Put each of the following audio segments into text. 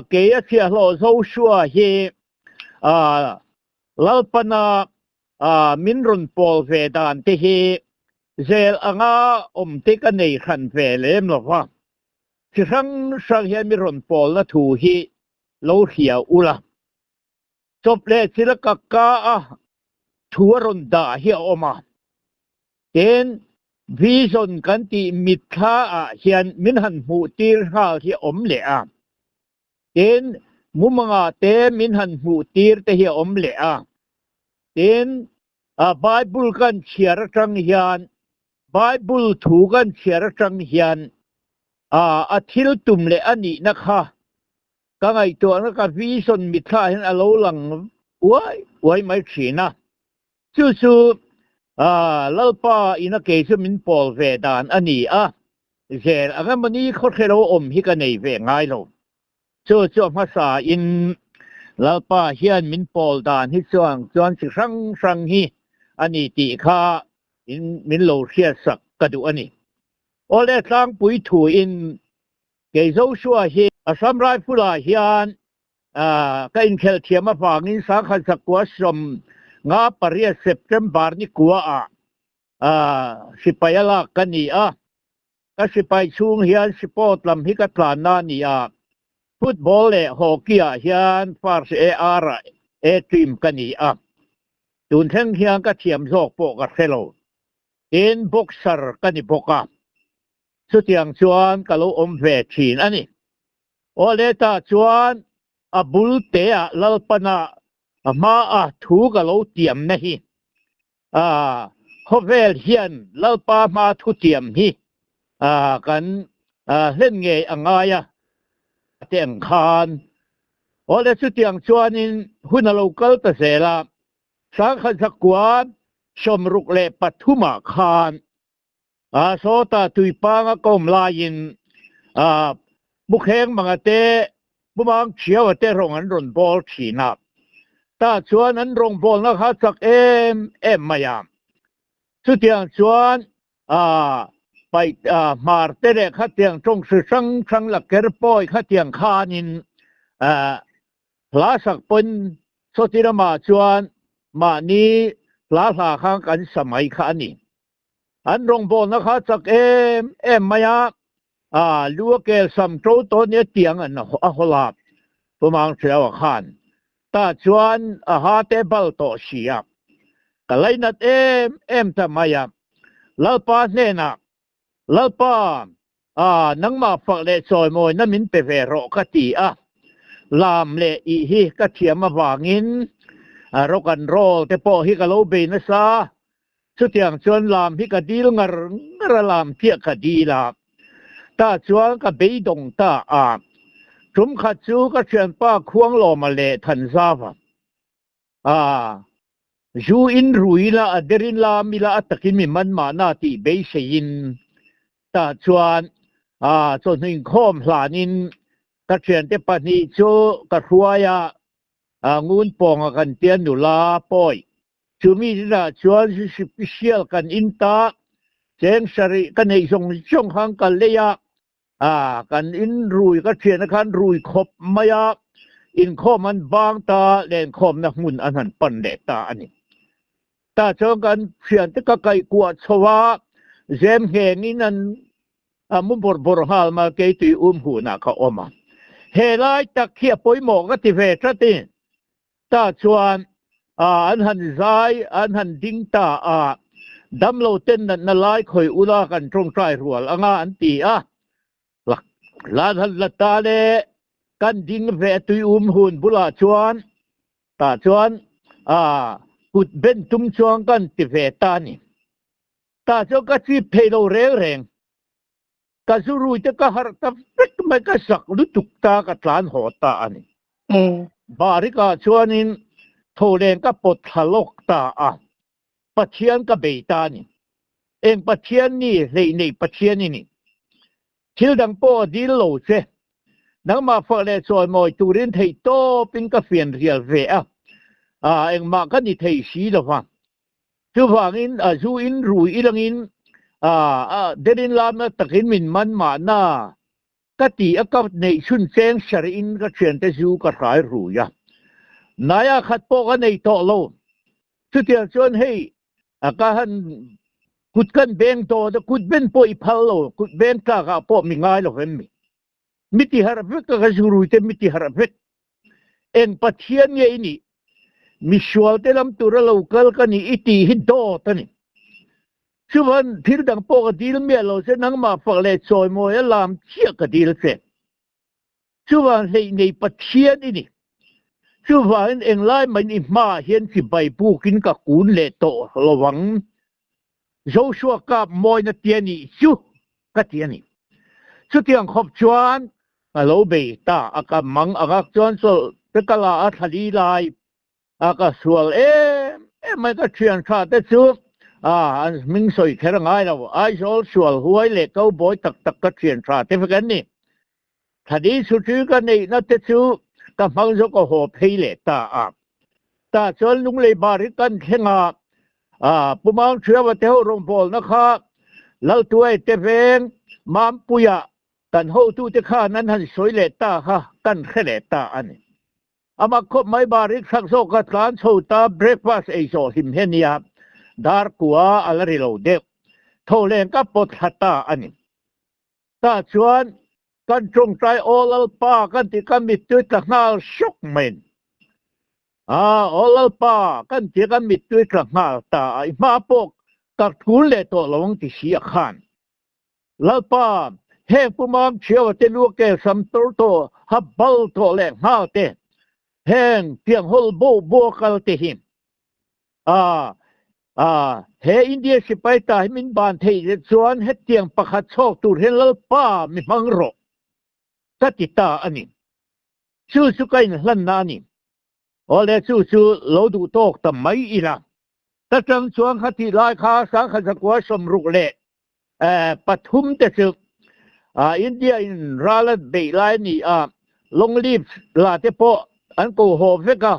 Kei a chhiahhlawh Joshua hi Lalpana min rawn pawl ve dan te hi zel anga awm te ka nei hran ve lem lo va, chi hrang hrang hian mi rawn pawlna thu hi lo hria ula. Chawp leh chila ka ka a thu a rawn dah hi a awm a. Tin, vision kan tih mitthla ah hian min han hmuh tir nghal hi a awm leh a. Tin, mumanga te min han hmuh tir te hi a awm leh a. Tin, Bible kan chhiar atang hian, Bible thu kan chhiar atang hian a thil tum leh a nihna kha ka ngaihtuahna ka vision mitthla ah hian a lo lang uai uai mai thin a. Chu chu Lalpa ina kei chu min pawl ve dan a ni a, zel ang emawni khawhre lo awm hi ka nei ve ngai lo. Chu chu a hmasa in Lalpa hian min pawl dan hi chuang chuan chi hrang hrang hi a ni tih kha in min lo hriatsak ka duh a ni. Awle tlangpui thu in kei Joshua hi Assam Rifle ah hian Ka inkhelh thiam avangin Sangkhat 1958 September ni kuaah sipai a lak ka ni a. Ka sipai chhung hian sipawt lam hi ka tlanna a ni a. Football leh hockey ah hian first AR ah A team ka ni a. Tun thleng hian ka thiam zawk pawh ka hre lo. Tin, boxer ka ni bawk a. Chutiang chuan ka lo awm ve thin a ni. Awle ta chuan a bul teah Lalpana a hmaa thu ka lo tiamna hi a khawvel hian Lalpa hmaa thu tiam hi kan hlen ngei a ngai a te ang khan. Awle chutiang chuanin hun a lo kal ta zel a, 1963 ah khan A sawta tuipanga ka awm laiin Bukheng manga te, Bumang Thiaua te rawng an rawn bawl thin a. Tah chuan an rawng bawlna kha chak em em mai a. Chutiang chuan paih hmar te leh khatiang tawng hri hrang hrang la ker pawi khatiang khanin hla sak pawn sawti ramah chuan mahni hla hla khan kan sa mai kha a ni. An rawngbawlna kha chak em em mai a, a lu a kel sam to tawh nia tiang an a hawl a, Pumang Hriaua khan tah chuan a ha te bal tawh si a, ka lainat em em ta mai a, Lalpa hnenah, Lalpa, a nangmah fak leh chawimawina min pe ve rawh ka ti a, lam leh ih hi ka thiam avangin rock and roll te pawh hi ka lo bei nasa. Chutiang chuan lam hi ka dil ngar ngar a, lam chiah ka dil a, tah chuan ka beidawng ta a. Tum khat chu ka thianpa Khuanglawma leh Thanzava a zu in rui ila a derin lam ila a takin mi man mahna tih beiseiin tah chuan a chawhnu inkhawm hlanin ka thiante pahnih chu ka hruai a, ngun pawnga kan tia nula pawi Chumi zinah chuan special kan in ta, cheng sarih ka neih zawng zawng khan ka lei a, ah kan in rui ka thian khan rui khawp mai a, inkhawm an bang ta lenkhawmna hmun an han pan leh ta a ni. Tah chuan kan thiante ka kaihkuah chho a, zem nghengin an a mu bawrh bawrh nghal mai kei tui um hunah ka awm a. He lai tak hi a pawimawh ka ti ve tlat i. Tah chuan an han zai, an han ding ta a, damlo ten natna lai khawi ula kan tawngtai rual anga an ti a. Lan han la ta le, kan ding ve a tui um hun bulah chuan tah chuan kut ben tum chuan kan ti ve ta a ni. Tah chuan ka chip thei lo reng reng. Ka zu rui te ka harh ta vek mai, ka zak lutuk ta ka tlan haw ta a ni. Barikah chuanin tholeng ka pawt thla lawk ta a, Pathian ka bei ta a ni. Eng Pathian ni hleih neih Pathian i ni. Thil dang pawh a dil lo che. Nangmah fak leh chawimawi turin theih tawpin ka fian rial ve a, engmah ka ni thei si lo va. Chuvangin a zu in rui ilangin a derin lamna takin min man mahna. Ka ti a ka neih chhun cheng sarih in ka thiante zu ka hrai rui a. Naia khat pawh ka nei tawh lo. Chutiang chuan hei a ka han kut kan beng dawt a, kut ben pawh i phal lo, kut beng tlak ah pawh mi ngai lo em mi. Mi ti harh vek a ka zu rui te mi ti harh vek. Eng Pathian nge i nih? Misual te lam tura lo kal ka nih i tih hi dawt a ni. Chuvan thil dang pawh ka dil miah lo che, nangmah fak leh chawimawi a lam chiah ka dil che. Chuvan hleih nei Pathian i ni. Chuvangin englai maiin i hmaah hian chibai bukin ka kun leh tawh lo ang. Joshua kap mawina tia nih chu ka ti a ni. Chutiang khawp chuan ka lo bei ta a, ka mang angak chuan chawlh te ka la a thla li lai a ka sual em em mai ka thian tha te chu a an hming sawi kher a ngai lo. Aizawl sual huai leh cowboy tak tak ka thian tha te vek an ni. Thadi chhuṭi ka neihna te chu ka hmang zawk a haw phei leh ta a. Tah chuan Lunglei bar hi kan thleng a, Pu Mangṭhiama te ho rawngbawlna kha Laltuai te veng Mampuia kan hotute khan an han sawi leh ta kha kan hre leh ta a ni. Amah khawp mai bar hi thlak zawk ka tlan chho ta breakfast ei zawh hlim hi a nia, dar kua a la ri lo deuh. Tho leng ka pawt thla ta a ni. Tah chuan kan tawngtai Aw Lalpa kan tih ka mittui tla nghal hrawk mai. Aa Aw Lalpa kan tih ka mittui tla nghal ta a, i hma pawh ka tul leh tawh lo ang ti si a khan. Lalpa, heng Pu Mam Thiaua te lu kel sam tor tawh ha bal tawh leh nghal te, heng tiang hawl bo bo kal te hi A, a, he India sipai ta hi min ban theih leh chuan hetiang pakhat chhawk tur hian Lalpa mi hmang rawh ka ti ta a ni. Chu chu ka inhlanna a ni. Awle chu chu lo duh tawk ta mai ila. Ta tang chuan kha tih lai kha sangkhat zakua 60 leh pathum te chu India in ral a beih lai a ni a, long leave la te pawh an ko haw vek a,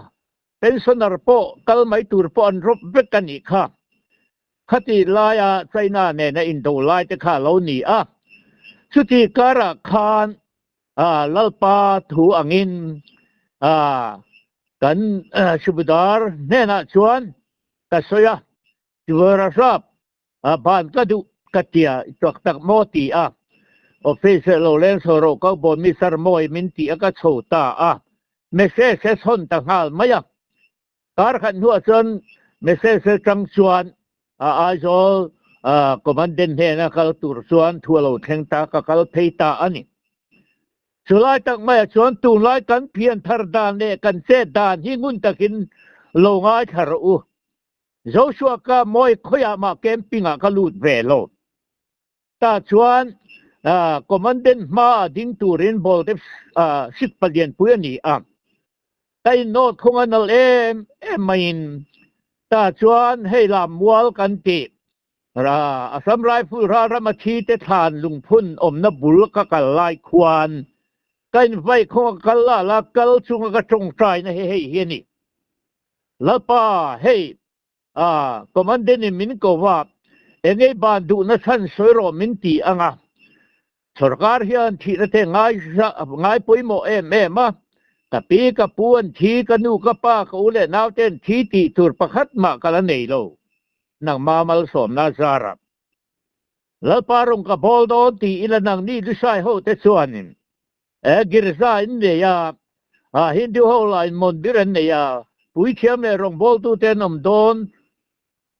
Pensioner pawh kal mai tur pawh an rawp vek a nih kha. Khati laia China nena indo lai te kha a lo ni a. Chuti karah khan Lalpa thu angin kan Subedar hnenah chuan ka sawi a, Tivara hrap ban ka duh ka tia i tuak tak maw ti a. Office lo leng chho rawh ko bawn mi sar mawi min ti a ka chho ta a. Message a chhawn ta nghal mai a. Kar khat hnuah chuan message atang chuan Aizawl commandant hnena kal tur chuan thu a lo thleng ta ka kal phei ta a ni. Chulai tak maiah chuan tunlai kan phian thar dan leh kan chet dan hi ngun takin lo ngaithla rawh u. Joshua ka mawi khawiah mah camping ah ka lut ve lo. Tah chuan commandant hma ah ding turin ball te sik palian pui a ni a. Ka innawt khung a nalh em em maiin tah chuan hei lam mual kan tih Assam Rifle ralram a thi te thlan lungphun awmna bul ka kal lai khuan ka invai khung a kal la la kal chunga ka tawngtaina hi hei hi a ni. Lalpa, hei, ah, commandant in min ko va, engei ban duhna chhan sawi rawh min ti ang a. Sorkar hian thihna te ngai ngai pawimawh em em a, ka pi ka pu an thi, ka nu ka pa ka u leh naute an thi tih tur pakhat mah ka la nei lo, nangma malsawmna zarah. Lalpa rawn ka bawl dawn ti ila nangni Lusai ho te chuanin E girza in nei a, a Hindu ho lah in mandir an nei a, puithiam leh rawngbawltute an awm dawn,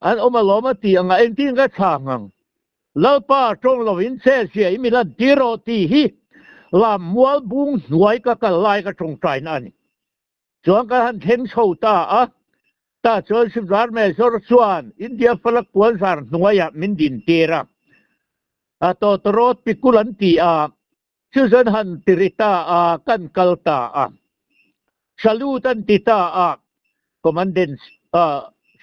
an awm alawm a tih anga engtin ka chhang ang? Lalpa tawng lo in che zia i mi lan tir rawh tih hi lam mual bung hnuai ka kal lai ka tawngtaina a ni. Chuan kan han thleng chho ta a, tah chuan Sivdar Major chuan India flag puanzar hnuaiah min din tir a, a tawtawrawt pikul an ti a, Susan han ti ri ta a, kan kal ta a. Salute an ti ta a, Commandant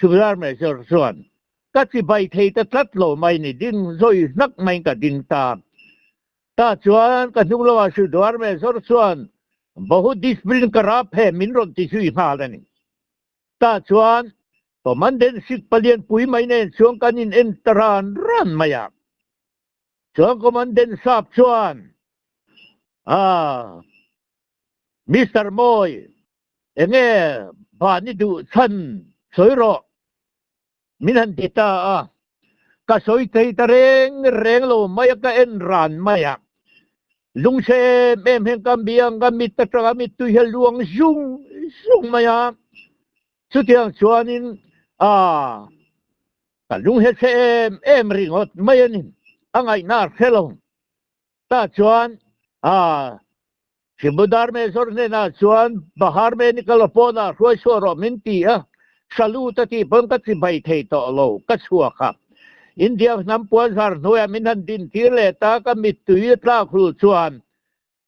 Subedar Major chuan, Ka chibai thei ta tlat lo mai ni, ding zawi hnak maiin ka ding ta. Tah chuan ka hnung lamah Subedar Major chuan, Bahut discipline ka rap he min rawn ti zui nghal a ni. Tah chuan Commandant Sikh palian pui mai nen chuan kan in en ta ran ran mai a. Chuan Commandant Sap chuan, Ah, Mister Mawi, enge van i duh chhan sawi rawh, min han ti ta a. Ka sawi thei ta reng reng lo mai a, ka en ran mai a. Lungchhe em em hian ka biang ka mit atanga mittui hi a luang zung zung mai a. Chutiang chuanin, ah, ka lunghe chhe em em ringawt mai a ni, a ngaihna a hre lo. Tah chuan a Shibudar Mezor hnenah chuan Bahar Medical pawnah hruai chhuah rawh min ti a, salute a tih pawn ka chi bai thei tawh lo, ka chhuak a. India hnam puanzar hnuaiah min han din tir leh ta, ka mittui a tlak hul chuan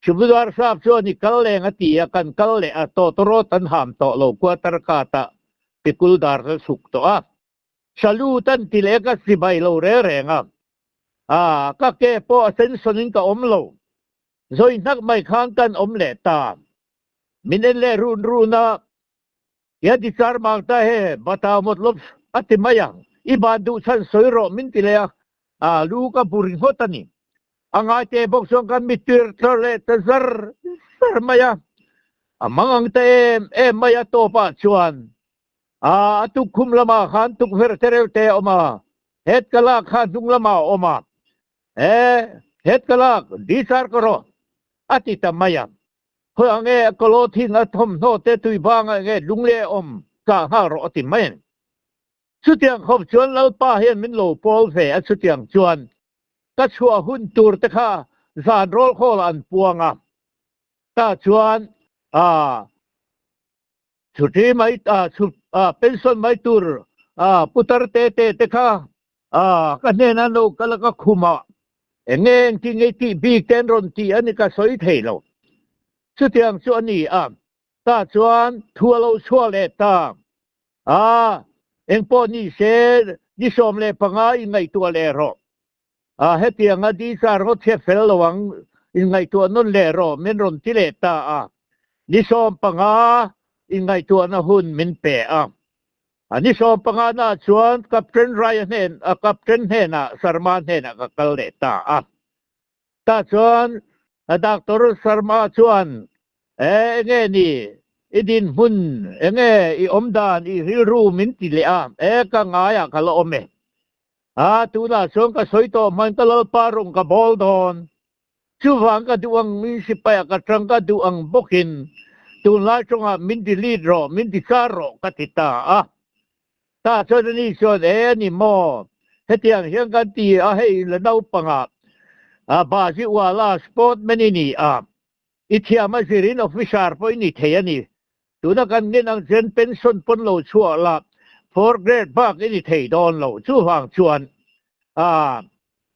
Shibudar sap chuan i kal leng a ti a, kan kal leh a, tawtawrawt an ham tawh lo, quarter kata pikul dar ka chhuk tawh a. Salute an ti leh ka chibai lo reng reng a, ah ka ke pawh a sensawn in ka awm lo. Zawi hnak mai khan kan awm leh ta. Min en leh run run a, Ya ti char mang ta he, bata mawt lawp a ti mai ang. I ban duh chhan sawi rawh min ti leh a, ah lu ka bu ringawt a ni. A ngai te bawk chuan kan mittir tlar leh ta zar zar mai a, a mang ang ta em em mai a tawpah chuan A, a tukkhum lamah khan tukverh te reuh te a awm a, het ka lak kha hnung lamah a awm a, e, het ka lak, dichar ka rawh, a ti ta mai a. Khawi ang nge a clothing a thawmhnaw te tui bangah nge lung leh awm chah nghal rawh a ti mai a ni. Chutiang khawp chuan Lalpa hian min lo pawl ve a, chutiang chuan ka chhuah hun tur te kha zan rawl khawlah an puang a, tah chuan a, Chhuti mai ah pension mai tur putar te te te kha ka hnenah an lo kal a ka khum a, eng nge engtin nge tih bik te an rawn ti a ni ka sawi thei lo. Chutiang chu a ni a, tah chuan thu a lo chhuah leh ta a, engpawh ni se ni 15 inngaihtuah leh rawh. A, hetianga Disa rawt hre fel lo ang, inngaihtuah nawn leh rawh min rawn ti leh ta a. Ni 15 inngaihtuahna hun min pe a. A ni 15 na chuan Captain Raya hnen, a Captain hnenah Sharma hnenah ka kal leh ta a. Tah chuan Doctor Sharma chuan, E, enge ni i dinhmun, enge i awmdan, i rilru min ti leh a, e, ka ngaiah ka la awm e. A, tunah chuan ka sawi tawh hman ka Lalpa rawng ka bawl dawn. Chuvang ka duh ang min sipai ah ka tang ka duh ang bawkin tunlai tawngah min delete rawh, min ti char rawh ka ti ta a. Tah chuan ani chuan e a ni maw, hetiang hian kan ti a hei la naupangah a Bazi Uala sportman i ni a, i thiam a zirin officer pawh i ni thei a ni. Tuna kan ngen ang chuan pension pawn lo chhuah la, fourth grade bak i ni thei dawn lo. Chuvang chuan ah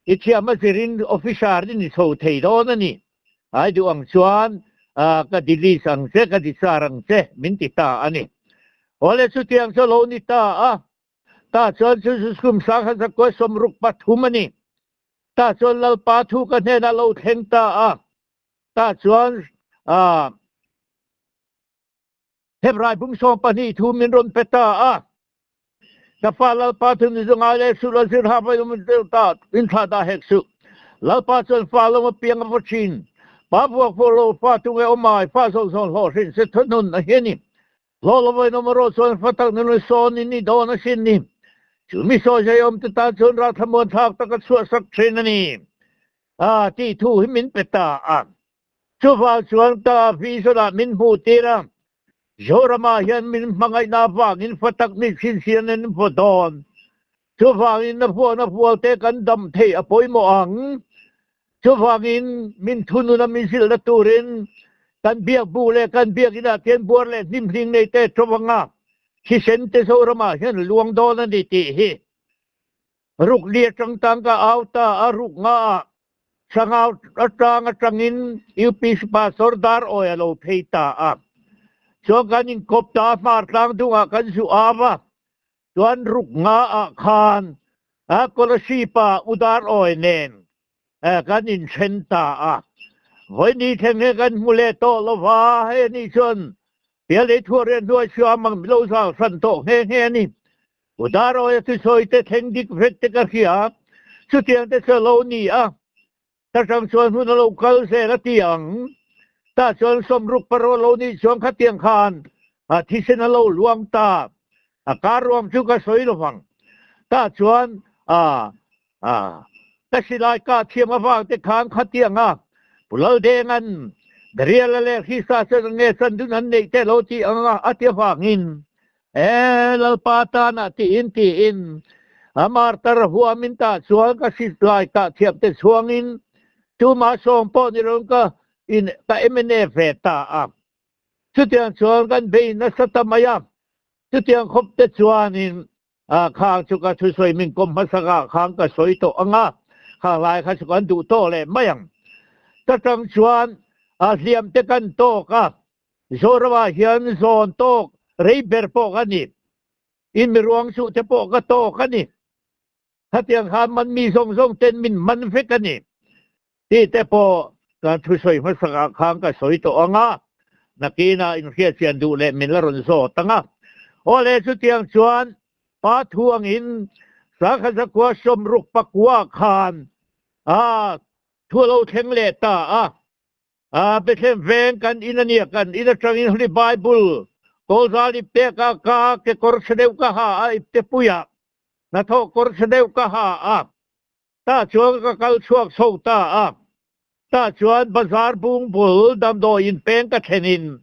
i thiam a zirin officer i ni chho thei dawn a ni. Ai duh ang chuan ah ka delete ang che, ka discharge ang che min ti ta a ni. Awle chutiang chu a lo ni ta a, tah chuan chu chu kum 1963 a ni. Tah chuan Lalpa thu ka hnenah lo thleng ta a, tah chuan ah Hebrai bung 12 thu min rawn pe ta a, Ka fa Lalpa thu ni chu ngai leh suh la zir ha vai awm deuh ta in thlah dah hek suh. Lalpa chuan fa lo a piang a vaw thin. Pa vuak pawh lo fa tu nge awm ai fa zawng zawng hlawh hrin se thunun a hian i. Hlawh lo vain awm erawh chuan fa tak nunui sawn in i dawn a sin ni. Chu mi sawi zai awm te tan chuan ralthlamuan thlak tak a chhuahsak thin a ni. A tih thu hi min pe ta a. Chuvang chuan ka vision-ah min hmuh tir a, Zoramah hian min hmangaihna avangin fa tak ni chhinchhian an vaw dawn. Chuvangin a vuahna vualte kan dam theih a pawimawh ang. Chuvangin min thununa min zilhna turin kan biak bu leh kan biakinah tian buar leh hnimhling nei te ṭawvanga thisen te Zoramah hian luang dawn a ni tih hi Ruk li atang tang ka au ta a, ruk nga ah Sangau atang atangin UPC Pastor Dar Awi a lo phei ta a. Chuan kan inkawp ta a, hmar tlang dungah kan zu au a, chuan ruk nga ah khan a Kolasib ah U Dar Awi nen kan inthen ta a. Vawi ni thleng hi kan hmu leh tawh lo va, hei ani chuan Pialei thuah rian hnuai siam ang milo zal hran tawh nghe nghe a ni. U Darawia thusawi te thleng dik vek te ka hria, chutiang te chu a lo ni a. Ta tang chuan hun a lo kal zel a ti ang. Tah chuan sawmruk paro lo nih chuan khatiang khan a thisen a lo luang ta. A kar ruang chu ka sawi lovang. Tah chuan a a ka silai kah thiam avang te khan khatiang a Pu Laldenga'n Dariela leh Hrisa chuan nge chan dun an neih te lo tih ang a a ti avangin E Lalpa tanah tiin tiin a martar huamin tah chuan ka silai kah thiam te chhuangin tumah sawm pawh ni loin ka in ka mna ve ta a. Chutiang chuan kan bei nasa ta mai a, chutiang khawp te chuanin khang chu ka thusawi min kawm hmasakah khang ka sawi tawh ang a, khang lai kha chu kan duh tawh leh mai ang. Ta tang chuan a hliam te kan tawk a, Zoramah hian zawn tawk rei ber pawh ka ni. In miruang suh te pawh ka tawk a ni. Khatiang khan man mi zawng zawng ten min man vek a ni. Tih te pawh ka thusawi hmasakah khan ka sawi tawh ang a, nakinah inhriatchian duh leh min la rawn zawt ang a. Aw le, chutiang chuan pa thu angin Sangha Zakua sawmruk pakua khan a thu a lo thleng leh ta a. A Bethlehem veng kan in a nia, kan in atangin Holy Bible kawlzal ip te ka ka kekawr chhe deuh ka ha a, ipte puiah hnathawh kawr chhe deuh ka ha a, tah chuan ka kal chhuak chho ta a, tah chuan bazar bung bul damdawiin peng ka thlenin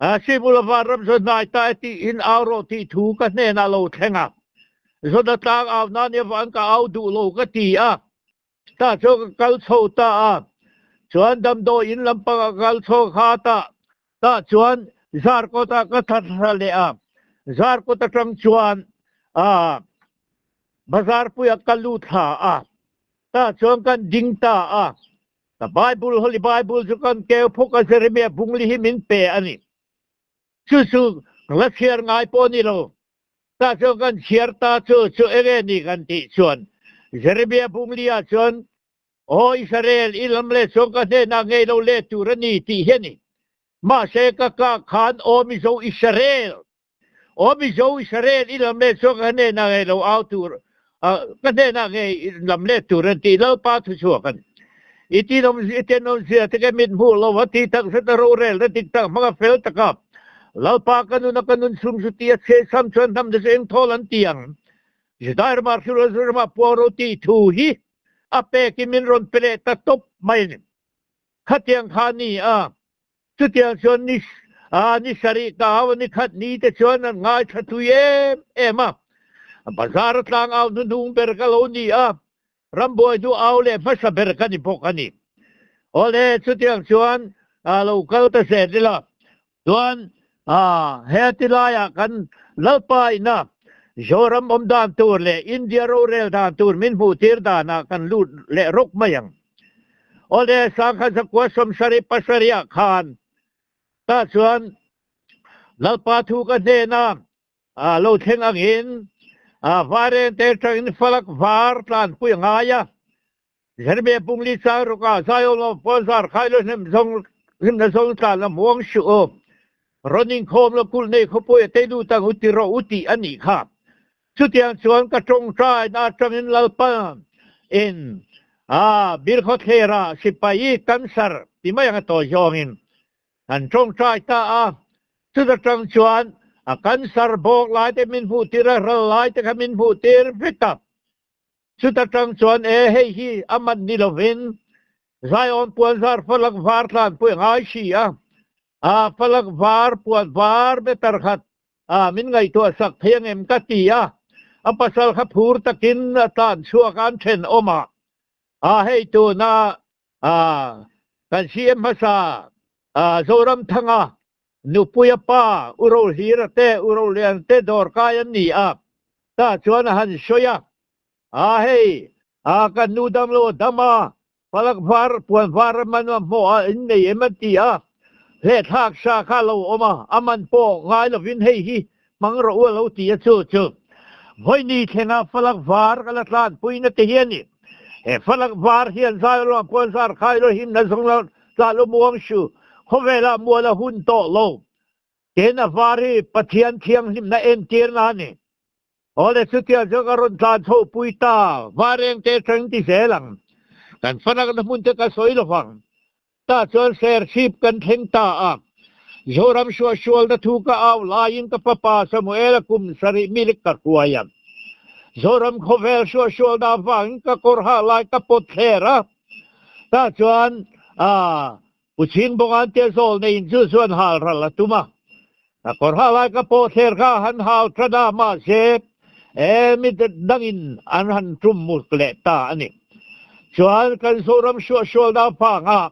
a Sibula vanram zawn hnai ta e tiin au rawh tih thu ka hnenah lo thleng a, zawna tlang au nan i avang ka au duh lo ka ti a. Tah chuan ka kal chho ta a, chuan damdawi in lampang a kal chho kha ta, tah chuan Zarkawt ah ka thla thla leh a, Zarkawt atang chuan ah Bazarpui ah ka lut thla a, tah chuan kan ding ta a, ka Bible, Holy Bible chu kan keu phawk a Jeremiah bungli hi min pe a ni. Chu chu la chhiar ngai pawh a ni lo. Tah chuan kan chhiar ta chu chu enge ni kan tih chuan Jeremiah bungli-ah chuan, Aw Israel, i lam leh chuan ka hnenah ngei lo leh tur a ni tih hi a ni. Mahse ka kah khan, Aw Mizo Israel, aw Mizo Israel, i lam leh chuan ka hnenah ngei lo au tur, ka hnenah ngei i lam leh tur a ni tih Lalpa thu chhuak a ni. I tinawm i tenawmzia te ka mit hmuh lo a ti takzet a rorelna dik tak hmang a fel tak a. Lalpa ka nun a ka nun chhung chu ti a chhe sam chuan hnam te chu eng thawl an ti ang. Judai ramah hrilh a ramah puang ro tih thu hi a pek in min rawn pe leh ta tawp mai a ni. Khatiang kha a ni a, chutiang chuan ni a ni sarih ka au a ni khat ni te chuan an ngaithla tui em em a. Bazar a tlang au hnuhnung ber ka lo ni a, Rambuai hnu au leh hmasa ber ka ni bawk a ni. Awle, chutiang chuan lo kal ta zel ila. Chuan he ti laiah kan Lalpa ina Zoram awm dan tur leh India rorel dan tur min hmuh tir danah kan lut leh rawk mai ang. Awle, Sangha zakua sawmsarih pasarihah khan tah chuan Lalpa thu ka hnena A lo thleng angin a vaireng te atangin falak var tlanpui a ngai a. Jeremiah pungli chang rukah Zion lawm pawn zar khai lo hnem zawng hlimna zawng tlan a muang suh u. Rawn inkhawm lo kulh nei khawpui a tei lut ang u ti rawh u tih a nih kha. Chutiang chuan ka tawngtaina atangin Lalpa in a Bilkhawthlerah sipai i cancer ti mai ang a tawi zawngin An tawngtai ta a, chuta tang chuan a cancer bawk lai te min hmuh tir a, ral lai te kha min hmuh tir vek a. Chuta tang chuan e hei hi a man ni lovin Zion puanzar falak var tlanpui a ngai si a, a falak var puan var meter khat a min ngaihtuah sak thei angem ka ti a, a pasal kha phur takin a tlan chhuak a an thenawm a, a hei tuna A, kan CM hmasa Zoramthanga nupuia pa U Rohlira te, U Rolian te dawr kai an ni a, tah chuan a han sawi a, A hei, a kan nu dam lo a dam a, palak var, puan var a man a hmawh a in nei em an ti a, hlehthlak sa kha a lo awm a, a man pawh ngai lovin hei hi hmang rawh u a lo ti a chu chu vawiini thlenga falak var ka la tlanpui na te hi a ni. He falak var hian zai ruang puan zar khai lo himna zawng lo tla lo muang su khawvelah mual a hun tawh lo. Tin a var hi Pathian thianghlimna entirna a ni. Awle chutia chu ka rawn tlan chho pui ta, vareng te tang ti zel ang. Kan fanakna hmun te ka sawi lovang. Tah chuan Serchhip kan thleng ta a. Zoram suahsualna thu ka au laiin ka fapa Samuela kum sarih milik ka hruai a. Zoram khawvel suahsualna avangin ka kawr hah lai ka pawt thler a. Tah chuan Pu Chhingbawnga'n te zawl neiin chu chuan hal ral a tum a. Ka kawr hah lai ka pawh thler kha a han hal tan a, mahse e mi dangin an han tum muk leh ta a ni. Chuan kan Zoram suahsualna avanga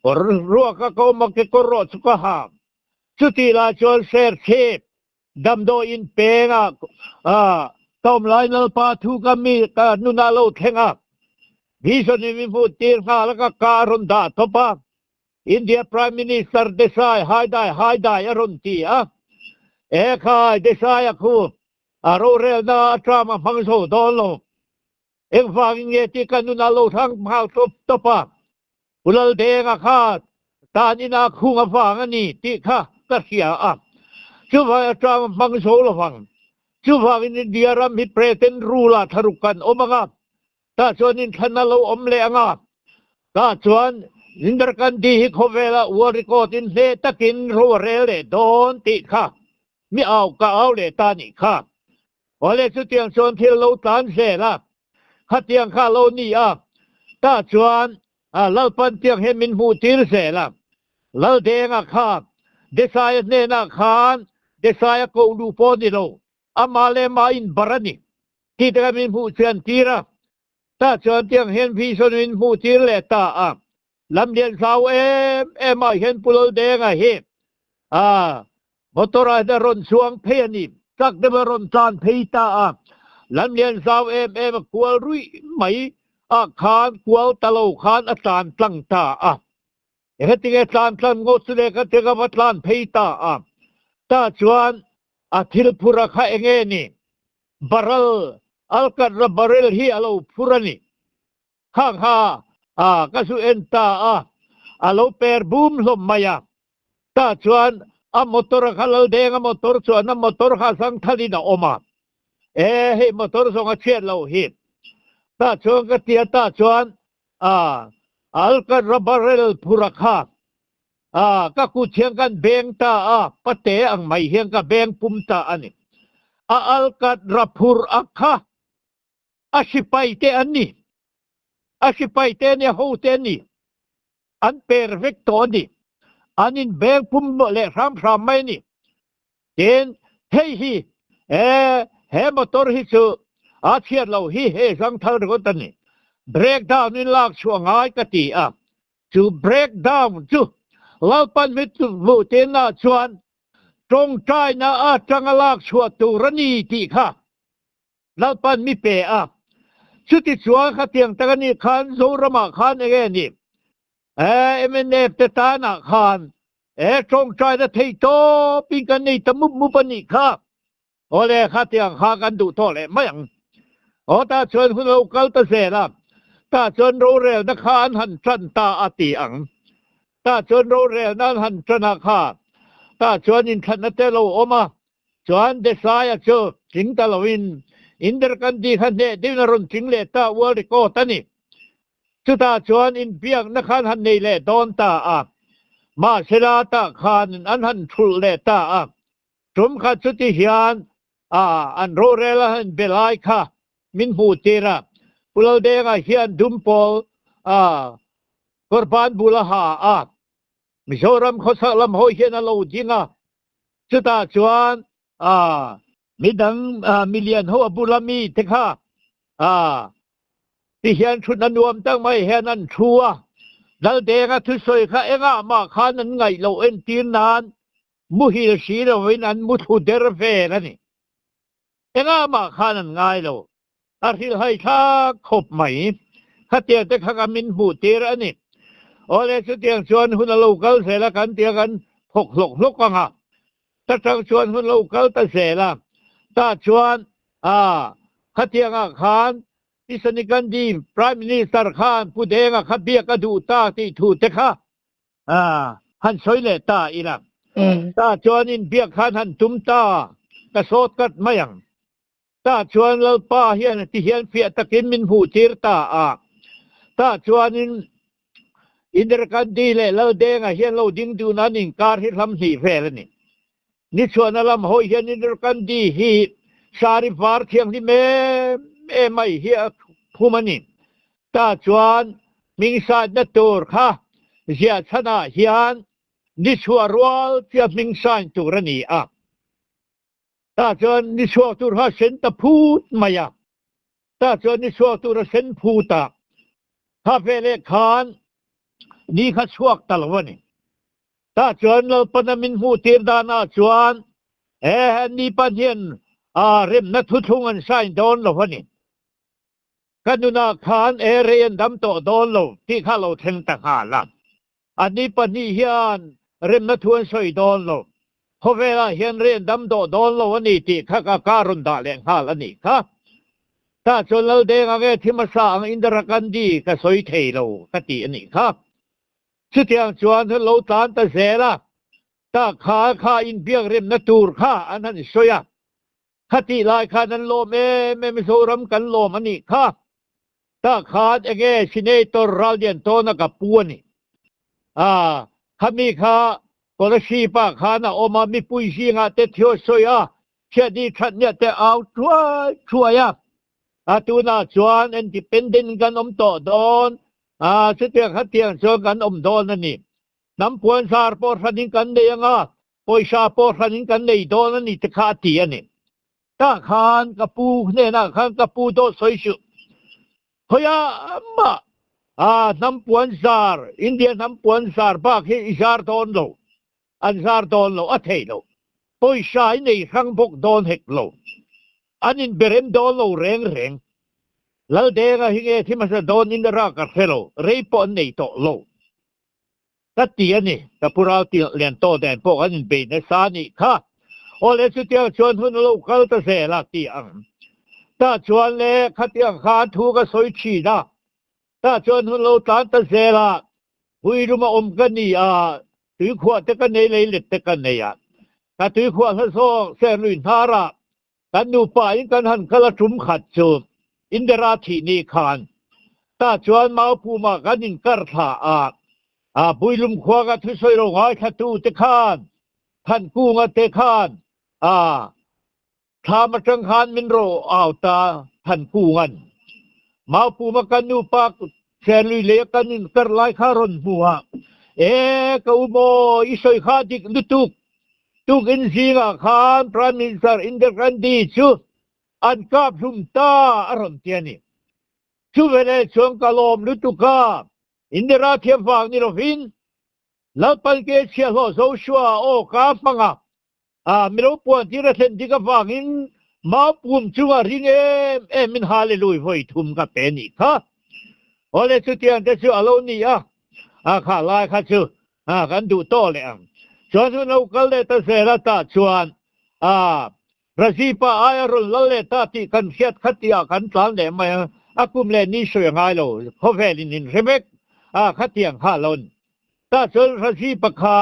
kawr ruaka ka awm a, kekawr rawh chu ka ha. Chutih lai chuan Serchhip damdawiin penga ka awm lai Lalpa thu ka mi ka nunah lo thleng a, Vision in min hmuh tir nghal a, ka ka a rawn dah tawp a. India Prime Minister Desai haidai haidai a rawn ti a, E khai, Desai a khu a rorelna a term a hmang zo dawn lo. Engvangin nge tih ka nunah lo thlang nghal tawp tawp a, Pu Laldenga kha tan ina khung avang a ni tih kha ka hria a, chuvangin a term a hmang zo lovang. Chuvangin India ram hi President rule ah thlaruk kan awm ang a, Tah chuan inthlan a lo awm leh ang a, tah chuan Indira Gandhi hi khawvela world record in hle takin ro a rel leh dawn tih kha mi au ka au leh ta nih kha. Awle chutiang chuan thil lo tlan zel a, khatiang kha a lo ni a, tah chuan Lalpan tiang hian min hmuh tir zel a, Laldenga kha Desai-a hnenah khan Desai-a koh luh pawh ni lo, Amah leh mah in bar a ni. Ti te kha min hmuh chian tir a. Tah chuan tiang hian vision min hmuh tir leh ta a. Lam lian hlau em em ah hian Pu Laldenga hi a motor ah hian a rawn chuang phei a ni. Truck deuh a rawn tlan phei ta a. Lam lian hlau em em a kual ruih mai ah khan kual ta lo khan a tlan tlang ta a. Heti nge tlan tlan ngawt chu le ka ti ka va tlan phei ta a. Tah chuan a thil phur a kha enge ni? Barrel, alkatra barrel hi a lo phur a ni. Khang kha a ka zu en ta a, a lo per bum hlawm mai a. Tah chuan a motor a kha Laldeng a motor chuan a motor kha zangthalin a awm a. E hei motor zawng a chhiat loh hi. Tah chuan ka ti a, tah chuan A, alkatra barrel phur a kha. A, ka kut hian kan beng ta a, pate ang mai hian ka beng pum ta a ni. A alkatra phur a kha, a sipai te an ni. A sipai te an ni, a ho te an ni. An per vek tawh a ni. An in beng pum leh hram hram mai a ni. Tin, hei hi, e, he motor hi chu a chhiat lo hi hei zangthal ringawt a ni. Break down in lak chhuah ngai ka ti a. Chu break down chu Lalpan mit hmuh tinah chuan tawngtaina atanga lak chhuah tur a ni tih kha Lalpan mi pe a. Chutichuan khatiang tak a nih khan Zoramah khan eng nge ni? E, mnf te tanah khan e tawngtaina thei tawpin kan nei ta mup mup a nih kha. Awle, khatiang kha kan duh tawh leh mai ang. Aw, tah chuan hun lo kal ta zel a, tah chuan rorelna kha an han tan ta a ti ang. Tah chuan rorelna an han tan a kha, tah chuan inthlanna te lo awm a, Chuan Desai-a chu tling ta loin Indira Gandhi kha hneh deuhin a rawn tling leh ta world record a ni. Chutah chuan inbiakna khan han nei leh dawn ta a, mahsela tah khan an han thulh leh ta a. Tum khat chuti hian a an rorel a han be lai kha min hmuh tir a, Pu Laldenga hian dumpawl a kawrban bul a ha a, Mizoram khawsak lam hawi hian a lo ding a, chutah chuan midang milian ho a bula mi te kha ti hian thut a nuam tak mai hian an thu a, Laldenga thusawi kha engah mah khan an ngaih loh entir nan muhil si lovin an mu thlu der vel a ni. Engah mah khan an ngai lo. A hrilhhai thlak khawp mai. Khatiang te kha ka min hmuh tir a ni. Awle chutiang chuan hun a lo kal zel a kan tia kan thawk hlawk hlawk ang a. Ta tang chuan hun lo kal ta zel a. Tah chuan a khatiang ah khan Pisani Gandhi Prime Minister khan Pu Denga kha biak a duh ta tih thu te kha a han sawi leh ta ila. Tah chuan inbiak khan han tum ta ka sawt kat mai ang. Tah chuan Lalpa hian ti hian fiah takin min hmuh tir ta a. Tah chuanin Indira Gandhi leh Laldenga hian lo ding dun an inkar hi hlam hnih vel a ni. Ni chhuahna lam hawi hian Indira Gandhi hi sari var thianghlim em em mai hi a phum a ni. Tah chuan hmingsaitna tur kha ziah chhanah hian ni chhuah rual tia hming sign tur a ni a. Tah chuan ni chhuak tur kha a sen ta phut mai a. Tah chuan ni chhuak tur a sen phut a. Kha veleh khan ni kha chhuak ta lo a ni. Tah chuan Lalpana min hmuh tir danah chuan he ni pahnihin remna thuthlung an sign dawn lo a ni. Ka nunah khan e rei an dam tawh dawn lo tih kha lo thleng ta nghal a. Anni pahnih hian remna thu an sawi dawn lo. Khawvelah hian rei an dam tawh dawn lo a ni tih kha ka ka rawn dah leh nghal a nih kha. Tah chuan Laldenga nge thi hmasa ang Indira Gandhi ka sawi thei lo ka ti a nih kha. Chutiang chuan lo tlan ta zel a, tah kha kha inbiak remna tur kha an han sawi a. Khatih lai khan an lawm em em Mizoram kan lawm a nih kha. Tah khan enge Senator Rallian Tawna ka pu a ni. A, khami kha Kolasib ah khan a awm a, mipui zingah te thio sawi a, chhiatni thatnia te au thuai thuai a. A tunah chuan independent kan awm tawh dawn a, chutiang khatiang chuan kan awm dawn a ni. Hnam puanzar pawh hranin kan nei ang a, Pawisa pawh hranin kan nei dawn a ni te kha a ti a ni. Tah khan ka pu hnenah khan ka pu dawt sawi suh. Khawiah mah a hnam puan zar, India hnam puan zar bak hi i zar dawn lo, an zar dawn lo, a thei lo. Pawisa i nei hrang bawk dawn hek lo. An inberem dawn lo reng reng. Laldenga hi nge thi hmasa dawn in rak a hre lo, rei pawh an nei tawh lo. Ka ti a ni, ka pu ral ti lian tawh nen pawh kan inbei nasa a nih kha. Aw le chutiang chuan hun a lo kal ta zel a ti ang. Tah chuan le khatiang khan thu ka sawi thin a, tah chuan hun lo tlan ta zel a, Huilum a awm ka ni a, tuikhuah te ka nei lei let te ka nei a, ka tuikhuah hla zawk Serlui hnar ah Kan nupa in kan han kal a tum khat chu Indira thih ni khan tah chuan Maupuma kan inkar thla a, a Builum khua ka thusawi lo ngaithla tu te khan Thankunga te khan a thlam atang khan min ro au ta Thankungan Maupuma kan nupa Serlui lei a kan inkar lai kha rawn hmu a, E ka u maw i sawi kha dik lutuk Tukin zingah khan Prime Minister Indira Gandhi chu an kap hlum ta a rawn ti a ni. Chu veleh chuan ka lawm lutuk a, Indira thiam vang ni lovin Lalpan ke chhiahhlawh Joshua aw ka hmang a, a milo puan tir a thlen dik avangin mau pum chunga ring em em in Hallelui vawi thum ka pe nih kha. Awle chutiang te chu a lo ni a, a kha lai kha chu A kan duh tawh leh ang. Chuan hun lo kal leh ta zel a tah chuan a Rajipa aia rawn lal leh ta tih kan hriat kha tihah kan tlan leh mai a, a kum leh ni sawi a ngai lo, khawvel in in hre vek a khatiang kha a lo ni. Tah chuan Rajipa kha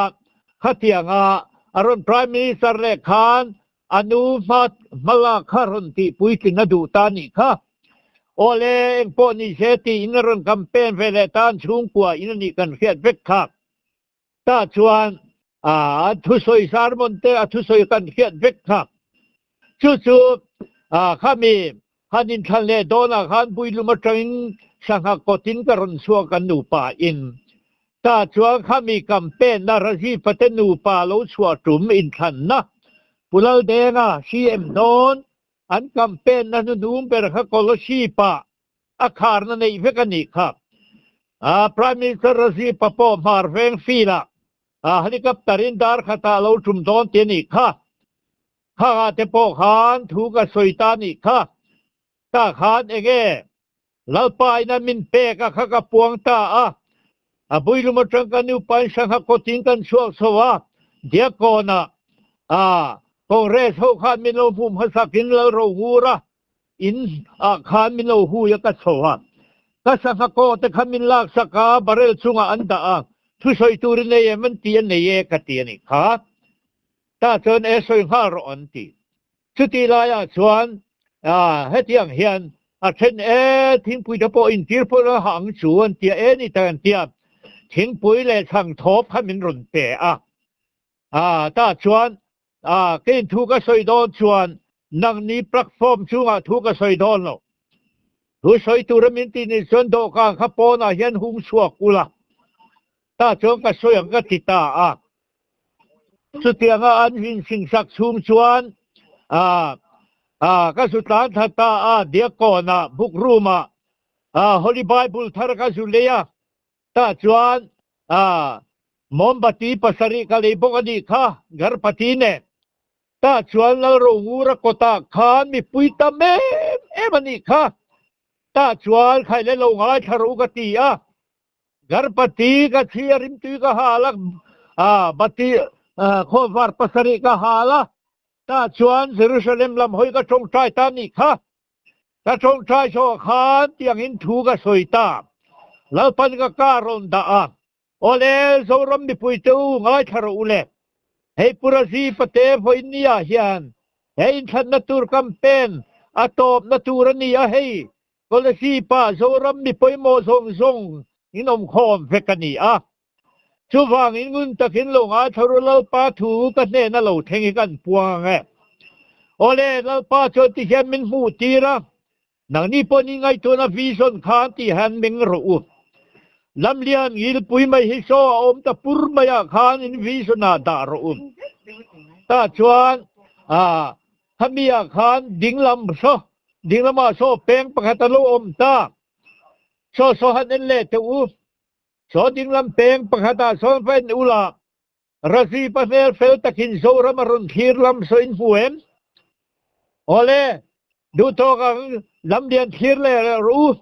khatiang a a rawn Prime Minister leh khan a nu hma hmalak kha rawn tih puitling a duh ta nih kha. Awle engpawh ni se tiin a rawn campaign ve leh tan chhungkua in a nih kan hriat vek kha. Tah chuan a thusawi sermon te a thusawi kan hriat vek kha. Chu chu khami han inthlan leh dawnah khan Builum atangin sangha kawtin ka rawn chhuak kan nupa in. Tah chuan khami campaign na Rajiv-a te nupa lo chhuah tum inthlanna Pu Laldenga CM dawn An campaign na hnuhnung ber kha Kolasib-ah a kharna neih vek a nih kha. Prime Minister Rajiv-a pawh hmar veng field-ah helicopter in dar khatah a lo tum dawn ti a nih kha. Khangah te pawh khan thu ka sawi ta a nih kha. Tah khan enge Lalpa in a min pek a kha ka puang ta a. A builum atang ka nupa in sangha kawtin kan chhuak chho a, Diakkawnah a Congress ho khan min lo hmuh hmasak in lal ro ngur a, in ah khan min lo hui a ka chho a. Ka sangha kaw te kha min lak sak a, barrel chungah an dah a, thusawi tur i nei em an ti a nei e ka ti a nih kha. Tah chuan e sawi nghal rawh an ti. Chutih laiah chuan hetiang hian A then e, thingpui te pawh intir pawh a hah ang chu an tia e ni tak an tia. Thingpui leh chhang thawp kha min rawn pe a. A tah chuan a kei thu ka sawi dawn chuan nangni platform chungah thu ka sawi dawn lo. Thu sawi tura min tih nih chuan dawhkan kha pawnah hian hung chhuak ula. Tah chuan ka sawi ang ka ti ta a. Chutianga an insingsak chhung chuan a a ka zu tlan thla ta a, Diakkawnah, book room-ah a Holy Bible thar ka zu lei a. Tah chuan a mawmbati pasarih ka lei bawk a nih kha, Garpati nen. Tah chuan Lalrongura kawtah khan mipui tam em em a nih kha. Tah chuan khaile lo ngaithla rawh u ka ti a. Garpati ka thi a rimtui ka hal a, a bati khawvar pasarih ka hal a. Tah chuan Jerusalem lam hawi ka tawngtai ta nih kha. Ka tawngtai zawh khan tiangin thu ka sawi ta. Lalpan ka kar rawn dah a. Awle, Zoram mipui te u ngaithla rawh u le. Hei Purazi pate vawiin ni ah hian he inthlanna tur campaign a tawpna tur a ni a hei. Kolasib-ah Zoram mi pawimawh zawng zawng in awm khawm vek a ni a. Chuvangin ngun takin lo ngaithla ru Lalpa thu ka hnena lo thleng hi kan puang ang e. Awle, Lalpa chuan ti hian min hmuh tir a, nangni pawh ni ngaihtuahna vision khan ti hian meng rawh u. Lamlian ngilpui mai hi saw a awm ta pur maiah khan in vision ah dah rawh u. Tah chuan, ah, khami ah khan dinglam saw Dinglamah saw peng pakhat a lo awm ta. Saw saw han en leh teh u. Saw dinglam peng pakhat ah sawn va en ula, Razi pa hmel fel takin Zoram a rawn thlir lam saw in hmu em? Awle, duhtawk ang lamlian thlir leh rawh u.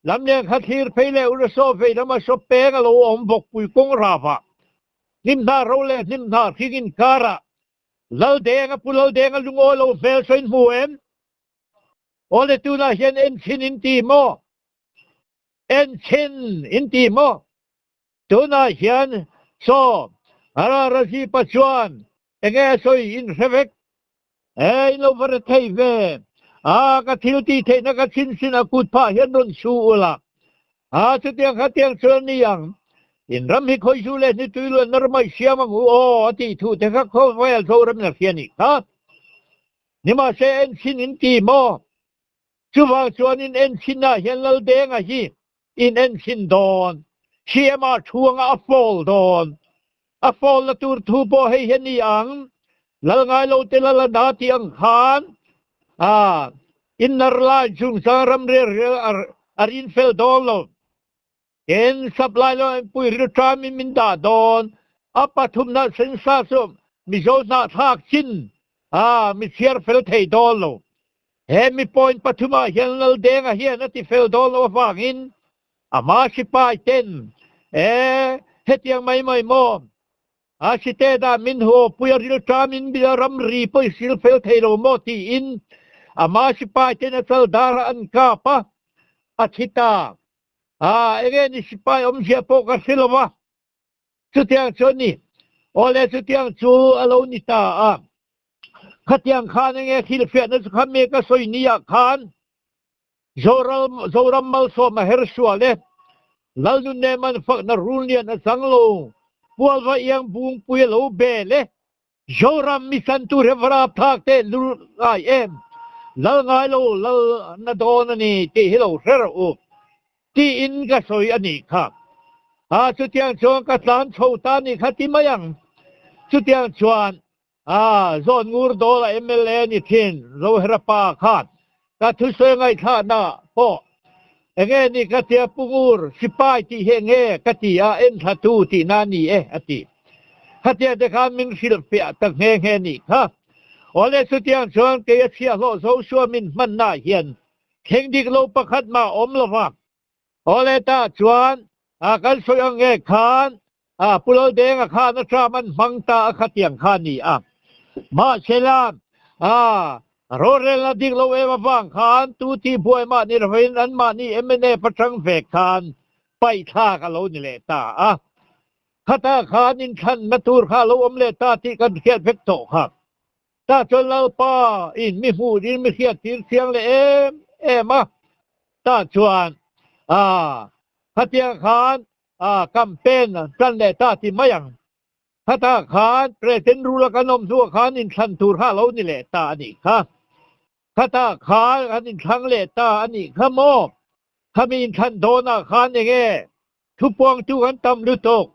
Lamlian kha thlir phei leh ula saw vei lama saw peng a lo awm vawkpui kawng ravah. Hnim hna ro leh hnim hna hring inkarah Laldenga Pu Laldenga lungawi lo hmel saw in hmu em? Awle tunah hian en chhin in ti maw? En chhin in ti maw? Tunah hian saw Ara Rajipa chuan enge a sawi in hre vek? E in lo va re thei ve. A ka thil tih theihna ka chhin sin a kut phah hian rawn su ula. A chutiang kha tiang chuan a ni ang. In ram hi khawi zu leh hnitui luan na ramah i siam ang u aw a tih thu te kha khawvel Zoram in a hria nih kha. Nimahse en chhin in ti maw? Chuvang chuan in en chhin ah hian Laldenga hi in en chhin dawn. CM ah thu anga a fall dawn. A fall na tur thu pawh hei hi a ni ang. Lal ngai lo te lal a na tih ang khan a inner line chungchang ram rel rel a rin fel dawn lo. Tin, supply lo an pui rilṭam in min dah dawn. A pathumna sensa chu Mizo hnahthlak chin a mi chhiar fel thei dawn lo. He mi point pathumah hian Laldenga hian a ti fel dawn lo avangin ama sipai ten e hetiang mai mai maw a state ah min haw pui a rilṭam in ramri pawh i sil fel thei lo maw tiin ama sipai ten a chaldar ah an kap a, a thi ta. A enge ni sipai awmzia pawh ka hre lo va, chutiang chu a ni. Awle chutiang chu a lo ni ta a, khatiang khan enge hrilhfiahna chu kha mek a sawi ni ah khan Zoram Zoram Malsawm a her sual e, Lalnunnem an fakna rullian a chang lo, Pualva iang bungpui a lo bel e, Zoram mi chan tur hi varap thlak teh lur ngai em? Lal ngai lo lal na dawn a ni tih hi lo hre rawh u tiin ka sawi a nih kha. A chutiang chuan ka tlan chho ta nih kha ti mai ang. Chutiang chuan a zawn ngur dawl a mla ni thin Zoherapa khan ka thusawi ngaihthlahna pawh enge ni ka tia Pu Ngur sipai tih hi enge ka ti a enthlatu tihna a ni e a ti. Khatia te khan min hrilh fiah ta nghe nghe nih kha. Awle chutiang chuan kei a chhiahhlawh Joshua min hmanna hian thleng dik lo pakhat mah awm lo va. Awle tah chuan a kan sawi ang nge khan a Pu Laldenga khan a tram an hmang ta a khatiang kha a ni a. Mahsela a rorelna dik lo em avang khan tu tih buai mah ni lovin anmahni mnf atang ve khan paihthlak a lo ni leh ta a. Khatah khan inthlanna tur kha a lo awm leh ta tih kan hriat vek tawh kha. Tah chuan Lalpa in mi hmuh in mi hriat tir chiang leh em em a. Tah chuan ah khatiang khan ah campaign tan leh ta ti mai ang. Khatah khan President rula kan awm hnuah khan inthlan tur kha a lo ni leh ta a nih kha. Khatah khan an inthlang leh ta a nih kha maw? Khami inthlan dawnah khan enge thupuangtu kan tam lutuk.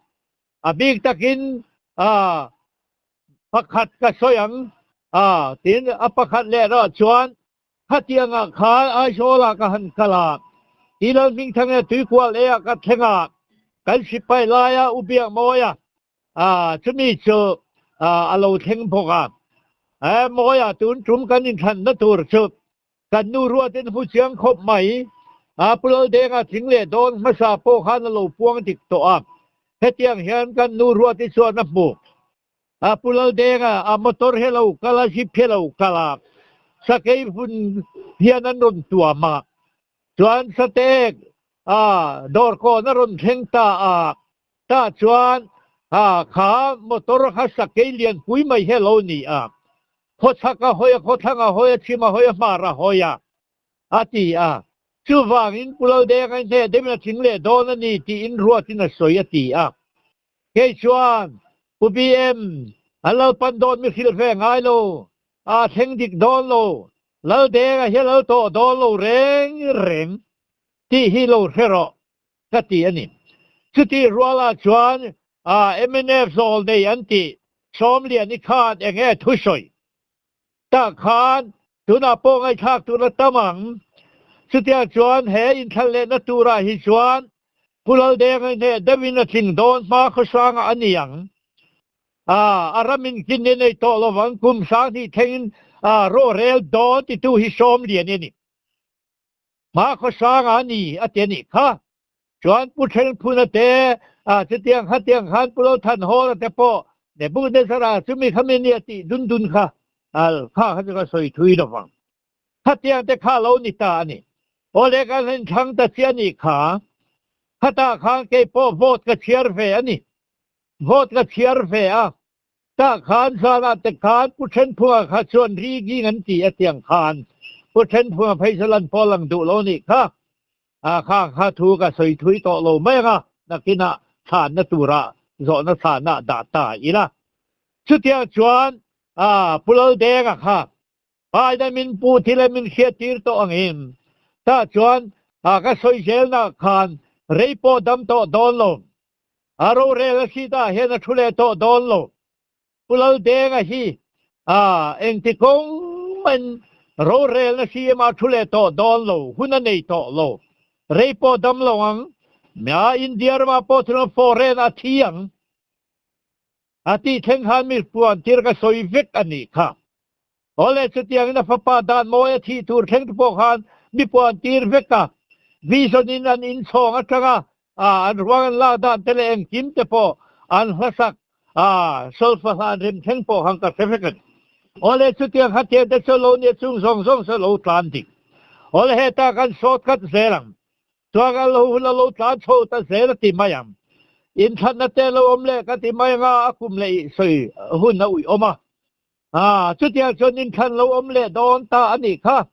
A bik takin ah pakhat ka sawi ang ah tin a pakhat leh erawh chuan Khatiangah khan Aizawlah ka han kal a, ti lal hmingthang e tuikual e ah ka thleng a, kan sipai laia u Biakmawia chumi chu a lo thleng bawk a. E Mawia tun tum kan inthlanna tur chu kan nu ruatin hmu chiang khawp mai a, Pu Laldenga tling leh dawn hmasa pawh khan a lo puang dik tawh a, hetiang hian kan nu ruati chuan a hmu. A Pu Laldenga a motor he lo kal a, jeep he lo kal a, sakei hun hian an rawn tuam a, chuan satek a dawrkawn a rawn thleng ta a, tah chuan a kha motor kha sakei lianpui mai he lo ni a, khawchhak a hawi a, khawthlang a hawi a, chhim a hawi a, hmar a hawi a, a ti a. Chuvangin Pu Laldenga in hneh deuhin a tling leh dawn a ni tiin ruatin a sawi a ti a. Kei chuan Pu BM, an Lalpan dawn mi hrilh ve ngai lo, a thleng dik dawn lo, Laldenga hi a lal tawh dawn lo reng reng tih hi lo hre rawh ka ti a ni. Chutih rualah chuan mnf zawl nei an tih Sawmliani khan eng nge thusawi tah khan tunah pawh ngaihthlak tur a tam ang. Chutiang chuan he inthlan lehna turah hi chuan Pu Laldenga hneh deuhin a tling dawn hma khawsangah a ni ang. A ramin kin i nei tawh lovang kum 2000 thlengin rawhrel dawn titu hi Sawmlian i ni. Hma khawsangah a ni a ti a nih kha. Chuan Pu Thelphuna te, chutiang khatiang khan Pu Lothanhawla te pawh Nebuchadnezzara chumi khami nia tih dun dun kha kha kha chu ka sawi thui lo vang. Khatiang te kha lo ni ta a ni. Awle kan han thlang ta chiah nih kha. Khatah khan kei pawh vote ka chhiar ve a ni. Vote ka chhiar ve a. Tah khan zanah te khan Pu Thenphunga kha chuan rigging an ti a tiang khan Pu Thenphunga phei chu lan pawh lang duh lo nih kha. A kha kha thu ka sawi thui tawh lo mai ang a, nakinah chhanna turah zawhna chhanah dah ta ila. Chutiang chuan Pu Laldenga kha Paina min pu thil a min hriattir tawh angin tah chuan ka sawi zelna khan rei pawh dam tawh dawn lo. A rorel a seat ah hian a thu leh tawh dawn lo. Pu Laldenga hi engti kawng mahin rorelna CM ah thu leh tawh dawn lo, hun a nei tawh lo. Rei pawh dam lo ang. India ramah pawh thil foreign a thi ang. A tih thleng khan mi puan tir ka sawi vek a nih kha. Awle chutiangin a fapa dan mawi a thih tur thleng te pawh khan mi puan tir vek a. Vision in an inchhawng atanga an ruang an lak dan te leh engkim te pawh an hlasak solfa hla an rem thleng pawh khan ka hre vek a ni. Awle chutiang kha tiang te chu lo nia chung zawng zawng chu lo tlan dik. Awle heta kan sawt khat zel ang. Chuan a lo hun a lo tlan chho ta zel a ti mai ang. Inthlanna te lo awm leh ka ti mai anga a kum leh i sawi hun a uih awm a. Aa, chutiang chuan inthlan lo awm leh dawn ta a nih kha.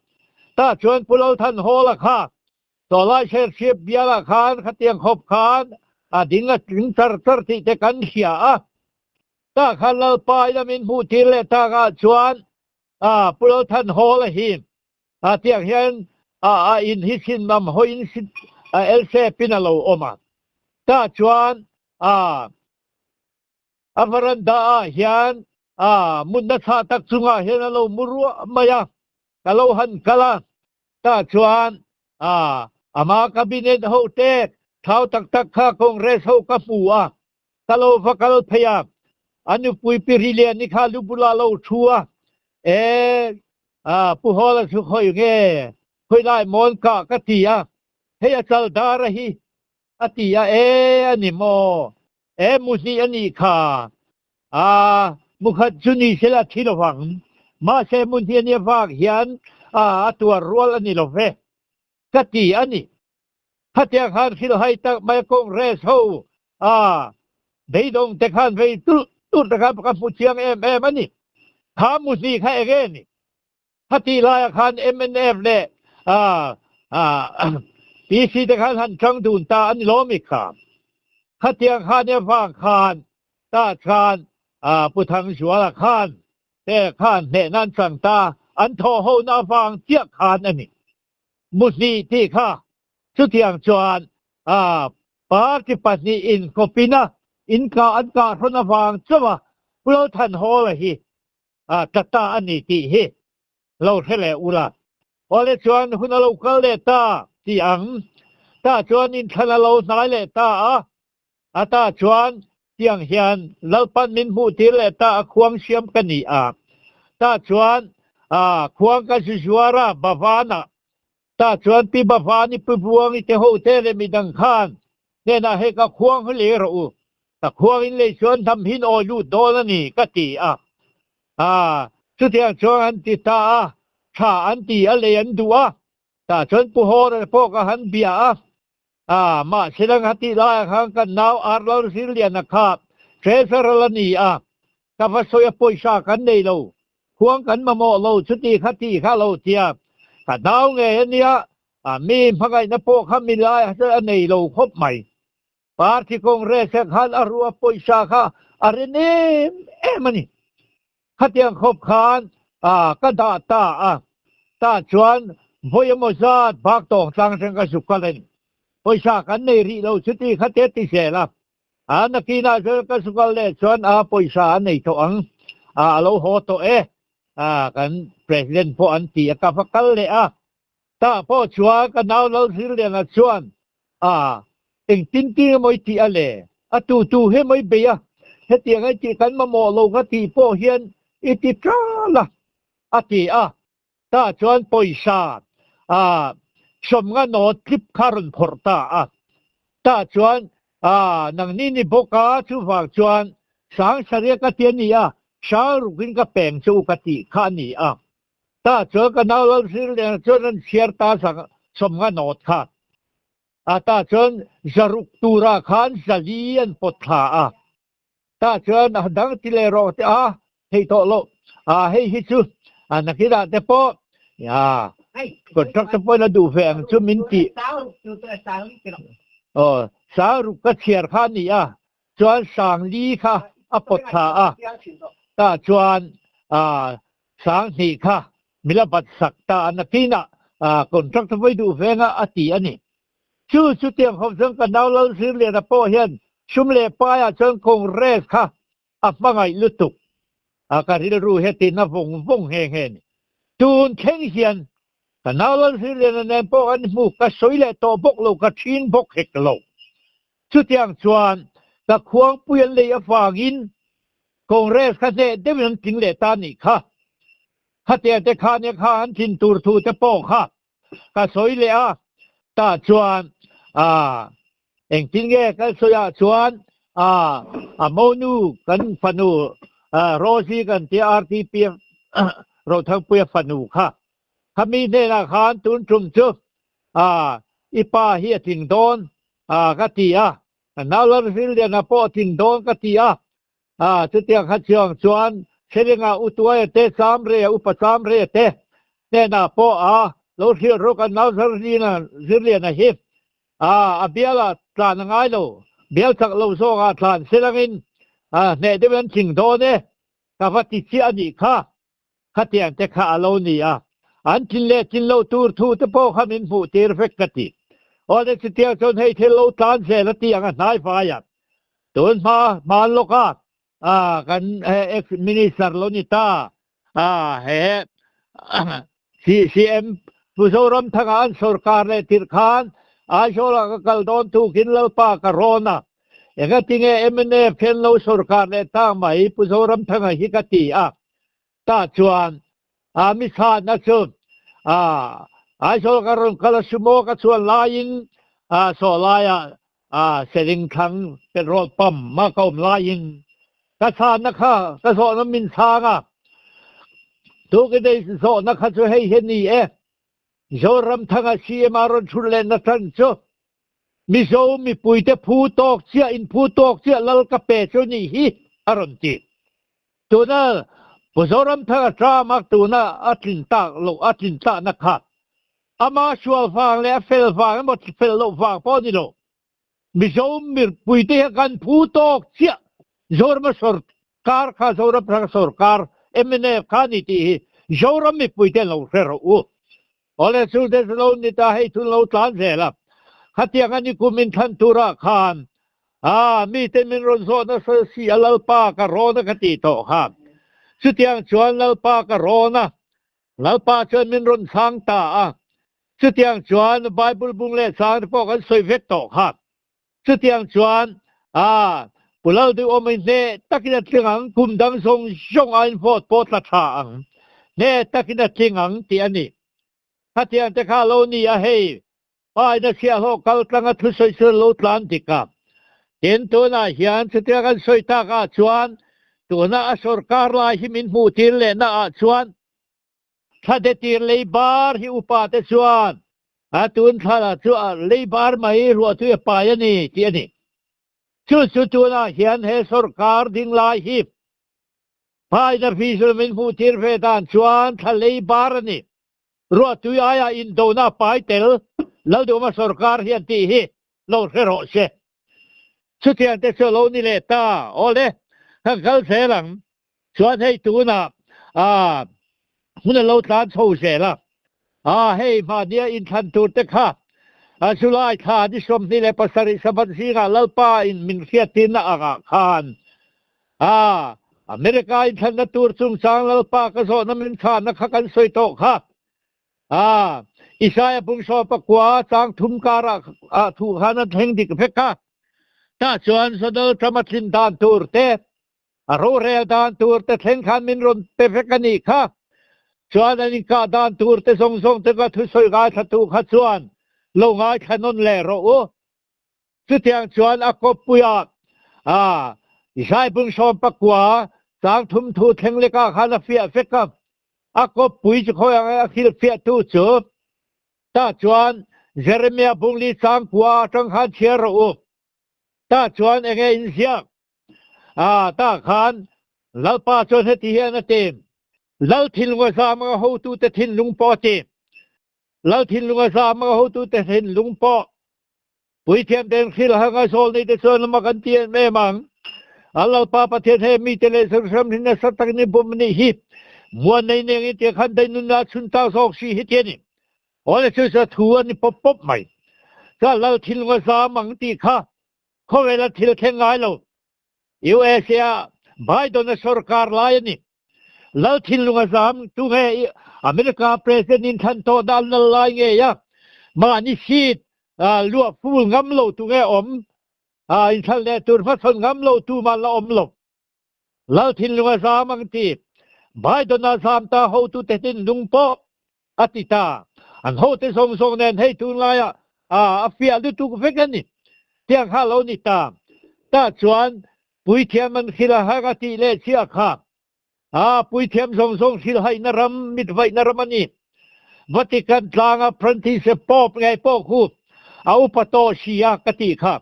Tah chuan Pu Lalthanhawla kha Tawlai Serchhip bialah khan khatiang khawp khan a ding a tling char char tih te kan hria a. Tah khan Lalpa in a min hmuh tir leh takah chuan aa Pu Lalthanhawla hi A tiang hian a a in hi sin lam hawiin sit a L-shape in a lo awm a. Tah chuan a a veranda ah hian a munna chhah tak chungah hian a lo mu ruah mai a, ka lo han kal a. Tah chuan a ama cabinet ho te thau tak tak kha Congress ho ka hmu a, ka lo va kal phei a. A nupui pi Riliani kha lu bulah lo thu a, e A, Pu Hawla chu khawi nge? Khawi lai mawn kah ka ti a, hei a chal dar a hi a ti a, e a ni maw? E mu hnih a nih kha. A, mu khat chu ni sela thi lo vang, mahse mu hnih a nih avang hian a a tuar rual a ni lo ve ka ti a ni. Khatiang khan hrilhhai tak mai Congress ho a beidawng te khan vei tulh tulh te khan ka hmu chiang em em a ni. Kha mu hnih kha eng nge ni? Khatih laiah khan mnf leh a PC te khan han chang dun ta a ni lo mi kha. Khatiang khan e vang khan tah chuan Pu Thangzuala khan te khan hnehna an chang ta, an thawh hona avang chiah khan a ni. Muhnih tih kha chutiang chuan party pahnih inkawpina inkah an kahrawn avang chauh a Pu Lalthanhawla hi tla ta a ni tih hi lo hre leh ula. Awle chuan hun a lo kal leh ta tih ang. Tah chuan inthlan a lo hnai leh ta a. A tah chuan tiang hian Lalpan min hmuh tir leh ta a khuang siam ka ni a. Tah chuan khuang ka zu zuar a Bhavan-ah. Tah chuan Pi Bhavani Pi Buangi te ho te leh midang khan hnenah hei ka khuang hi lei rawh u. Ka khuang in lei chuan hnam hin awi lut dawn a ni ka ti a. A, chutiang chuan an ti ta a, tha an ti a, lei an duh a. Tah chuan Pu Hawra pawh ka han bia a, a, mahse dang ha tih laiah khan kan nau Arlal Zirliana kha Treasurer a ni a, ka va sawi a pawisa kan nei lo, khuang kan mamawh lo chuti kha tih kha lo tia, ka nau ngei a nia, a, mi hmangaihna pawh kha mi laiah chuan a nei lo khawp mai. Party Congress ah khan a ruah pawisa kha a ren em em a ni. Khatiang khawp khan ka dah ta a, tah chuan vawi emaw zat bak tawng tlang atang ka zuk kal a ni. Pawisa kan nei rih lo chuti kha te ti zel a, a nakinah chuan ka zuk kal leh chuan a pawisa a nei tawh ang, a lo haw tawh e, kan President pawh an ti a, ka va kal leh a. Tah pawh chuan ka nau Lalzirliana chuan a engtin tin emaw i tih a le? A tu tu hi emaw i bei a, hetiang i tih kan mamawh lo ka tih pawh hian i ti ṭal a, a ti a. Tah chuan pawisa a sawmnga nawt tlip kha a rawn phawrh ta a. Tah chuan a nangni ni bawk a, chuvang chuan Sangsariah ka ti a ni a, Sangrukin ka peng che u ka tih kha a ni a. Tah chuan ka nau Lalzirliana chuan an chhiar ta sawmnga nawt kha. A tah chuan zaruk turah khan zali an pawt thla a. Tah chuan a dang ti leh rawh te a theih tawh loh. A hei hi chu a nakinah te pawh a contract te pawhin a duh ve ang chu min tih. Aw sangruk ka chhiar kha a ni a. Chuan sangli kha a pawt thla a. Tah chuan a Sanghnih kha mila bat sak ta a nakinah contract vawi duh venga a ti a ni. Chu chutiang khawp chuan ka nau Lalzirliana pawh hian sum leh paiah chuan Congress kha a hmangaih lutuk a, ka rilru hetin a vawng vawng nghe nghe a ni. Tun thleng hian ka nau Lalzirliana nen pawh kan hmu ka sawi leh tawh bawk lo, ka thin bawk hek lo. Chutiang chuan ka khuangpui an lei avangin Congress kha hneh deuhin an tling leh ta nih kha. Khatia te kha nia kha an tlin tur thu te pawh kha ka sawi leh a, tah chuan ah engtin nge kan sawi ah chuan ah a monu kan fanu ah Rosie kan tia RTP Rothangpuia fanu kha khami hnenah khan tun tum chu ah i pa hi a tling dawn ah ka ti a, Naular Zirliana pawh a tling dawn ka ti a, a chutiang kha chiang chuan Thleringa U Tuaia te, Chamreia Upa Chamreia te hnenah pawh a lo hrilh rawk a, Nau Zirliana hi a a bialah tlan a ngai lo, bial chak lo zawkah tlan silangin hneh deuhin an tling dawn e, ka va ti chiah a nih kha. Khatiang te kha a lo ni a, an tlin leh tlin lo tur thu te pawh kha min hmuh tir vek ka ti. Awle chutiang chuan hei thil lo tlan zel a tih ang a hnai vai a. Tun hma hman lawk a, a kan ex minister lo ni ta a he CM Pu Zoramthanga an sorkar leh tirh khan Aizawl ah ka kal dawn tukin Lalpa ka rawn a, engatinge mnf hian lo sorkar leh ta mai Pu Zoramthanga hi ka ti a. Tah chuan a mi chhanna chu a Aizawl ka rawn kal a sumo ka chuan laiin a saw laia a Seling thlang petrol pump a ka awm laiin ka chhanna kha ka zawhna min chhang a, tukidei zawhna kha chu hei hi a ni e, Zoramthanga CM a rawn thut lehna tan chu Mizo mipuite phu tawk chiah in phu tawk chiah lal ka pe chu nih hi a rawn ti. Tuna Pu Zoramthanga term a tuna a tlin tak loh a tlin tlahna kha. Ama sual vang leh a fel vang emaw fel loh vang pawh a ni lo. Mizo mirpuite hian kan phu tawk chiah Zorama sawrkar kha Zoram Thanga sawrkar mnf kha a ni tih hi Zoram mipuite an lo hre rawh u. Awle chu te chu lo ni ta hei thun lo tlan zel a. Khatiang a ni kum inthlan turah khan a mite min rawn zawh nasa si a Lalpa ka rawn a ka tih tawh kha. Chutiang chuan Lalpa ka rawn a Lalpa chuan min rawn chhang ta a, chutiang chuan Bible bung leh chang te pawh kan sawi vek tawh kha. Chutiang chuan a Pu Lalduhawm in hneh takin a tling ang, kum dang zawng zawng aiin vote pawh tla tha ang, hneh takin a tling ang tih a ni. Khatiang te kha a lo ni a hei, Paina chhiahhlawh kal tlanga thusawi chu lo tlan dik a. Tin, tunah hian chutia kan sawi takah chuan tuna a sorkar lai hi min hmuh tir lehna ah chuan thla de tir lei bar hi upa te chuan a tun thla chu lei bar mai ruahtui a pai a ni tih a ni. Chu chu tunah hian he sorkar ding lai hi Paina visual min hmuh tir ve dan chuan thla lei bar a ni. Ruahtui aia indona pai tel Lalduhma sorkar hian tih hi lo hre rawh se. Chutiang te chu a lo ni leh ta. Awle, kan kal zel ang. Chuan hei tunah ah hmun a lo tlan chho zel a. Ah hei mahnia inthlan tur te kha a July thla ni 27 Sabbath zingah Lalpa in min hriattirna angah khan A, America inthlanna tur chungchang Lalpa ka zawhna min chhanna kha kan sawi tawh kha. A, Isaia pung 14 chang thum karah ah thu khan a thleng dik vek a. Tah chuan Donald Trump a tlin dan tur te, a rorel dan tur te thleng khan min rawn pe vek a nih kha. Chuan an inkah dan tur te zawng zawng te ka thusawi ngaithlatu kha chuan lo ngaithla nawn leh rawh u. Chutiang chuan a kawppuiah a Zaipung 19 chang thum thu thleng lekah khan a fiah vek a. A kawppui chu khawi ang e a hrilhfiahtu chu? Tah chuan Jeremia bung li chang kua atang khan chhiar rawh u. Tah chuan enge inziak? A, tah khan Lalpa chuan heti hian a ti, Lal thinlung a zam anga hotute thinlung pawh a ti. Lal thinlung a zam anga hotute thinlung pawh Puithiam ten hrilh hang a zawl nei te chuan lama kan ti em em ang. A Lalpa Pathian he mite leh Jerusalem hi nasa takin i bum anih hi. Muan nei neng in tia khan dai nunna a chhun tak zawk si hi ti a ni. Awle chu chu a thu a ni pawp pawp mai. Chuan Lal thinlung a zam ang tih kha khawvela thil thleng ngai lo. USA ah Biden a sorkar lai a ni. Lal thinlung a zam tu nge America President in thlan tawh dan lal lai ngei a mahni seat luah ful ngam lo tu nge awm inthlan leh tur hmachhawn ngam lo tu man la awm lo. Lal thinlung a zam ang ti Biden a zam ta hotu te thinlung pawh a ti ta. An hote zawng zawng nen hei tunlaiah a fiah lutuk vek a ni. Tiang kha lo ni ta. Tah chuan puithiam an hrilh a har a tih leh chiah kha. A puithiam zawng zawng hrilhhaihna ram, mitvaihna ram a ni. Vatican tlanga Francis Pope ngei pawh khu a upa tawh si a ka tih kha.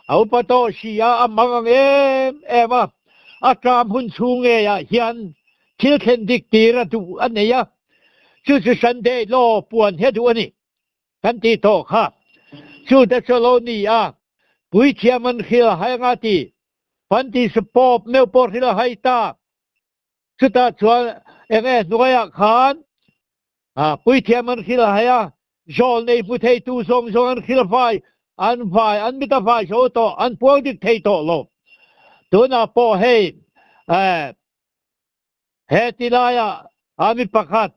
A upa tawh si a, a mang ang em em a. A tram hun chhung ngeiah hian thil thlen dik tir a duh a nei a. Chu chu Sunday law puan hi a duh a ni kan tih tawh kha. Chu te chu lo ni a, puithiam an hrilh hai anga ti, Pantis Pope meuh pawh hrilh a hai ta. Chutah chuan eng nge hnuaiah khan puithiam an hrilh a hai a, zawl nei hmu theitu zawng zawng an hrilh vai, an vai, an mit a vai zo tawh, an puang dik thei tawh lo. Tunah pawh hei He ti laiah a mi pakhat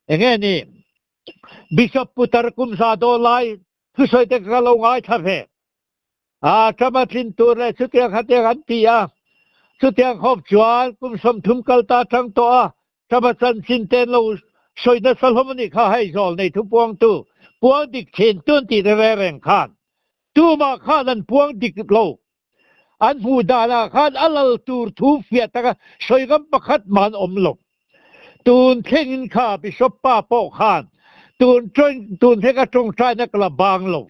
eng nge ni Bishop Putar kum za dawn lai thusawi te ka lo ngaithla ve. A ṭam a tlin tur leh chutiang khatiang an ti a, chutiang khawp chuan kum 30 kal ta ṭang tawh a ṭam a chanchin te an lo sawi nasa hlawm a nih kha hei zawl nei thupuangtu puang dik thin tun tih te reng khan tumah khan an puang dik lo. An hmuh danah khan a lal tur thu fiah taka sawi ngam pakhat mah an awm lo. Tun thlengin kha Bishop pa pawh khan tun tun thleng a tawngtaina ka la bang lo.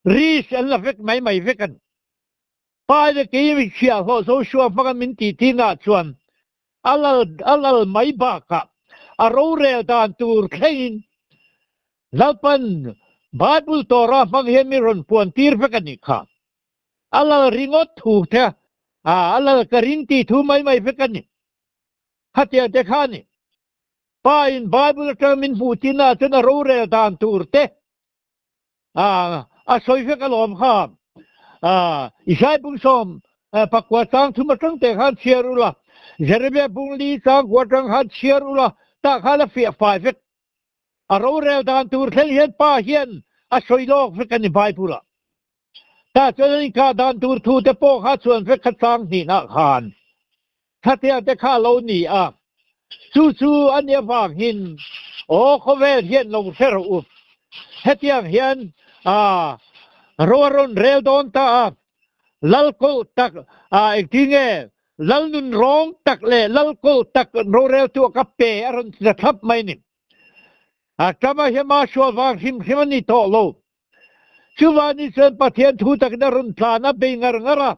Risk an la vek mai mai vek a ni. Pa leh kei mi chhiahhlawh Joshua hmanga min tih tinah chuan a lal a lal mai bakah a rorel dan tur thlengin. Lalpan Bible Torah hmang hian mi rawn puan tir vek a nih kha. A lal ringawt thu te a lal ka ring tih thu mai mai vek a ni. Khatiang te kha a ni. Pa in Bible atang min hmuh tin ah chuan a rorel dan tur te a sawi vek alawm kha. Isai bung sawm pakua chang thum atang te khan chhiar ula, Jeremiah bung li chang kua atang khan chhiar ula, tah khan a fiah fai vek. A rorel dan tur thleng hian pa hian a sawi lawk vek a ni Bible ah. Tah chuan an inkah dan tur thu te pawh kha chuan vek kha chang hnihna khan Thatia te kha a lo ni a. Chu chu a nih avangin aw khawvel hian lo hre rawh u. Hetiang hian a ro a rawn rel dawn ta a, lal kawlh tak a engtinge lal nun rawng tak leh lal kawlh tak roreltu a ka pe a rawn ti ta thlap mai ni. A tama hian Mahsual vang hrim hrim a ni tawh lo. Chuvangin chuan Pathian thu takin a rawn tlan a bei ngar ngar a.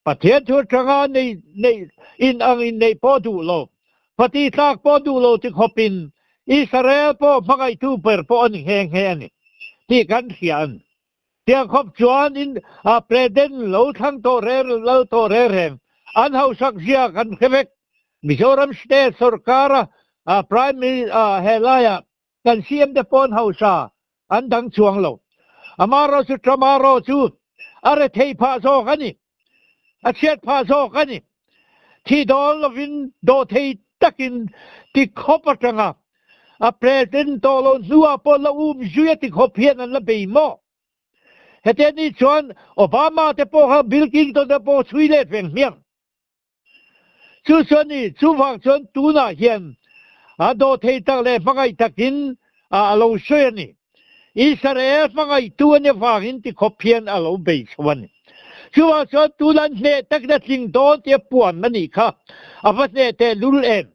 Pathian thu atanga nei nei in ang in neih pawh duh lo, pati tlak pawh duh lo ti khawpin Israel pawh hmangaihtu ber pawh a ni nghe nghe a ni tih kan hria a ni. Tiang khawp chuan in a President lo thlang tawh reng lal tawh reng reng an hausak zia kan hre vek. Mizoram State sorkara Prime Minister helaiah kan CM te pawn hausa an dang chuang lo. Amarawh chu Trump-a chu a rethei phah zawk a ni. A chhiat phah zawk a ni. Thi dawn lovin dawhthei takin ti khawp atanga a President tawh loh hnuah pawh la um zui a ti khawp hian an la bei maw? Hetiang ni chuan Obama te pawh kha Bill Clinton te pawh chhui let veng hmiang. Chu chuan ni, chuvang chuan tunah hian a dawhthei tak leh hmangaih takin a lo sawi a ni. Israel hmangaihtu a ni avangin ti khawp hian a lo bei chho a ni. Chuvang chuan tuna an hneh takin a tling dawn tia puan a nih kha a va hneh teh lul em?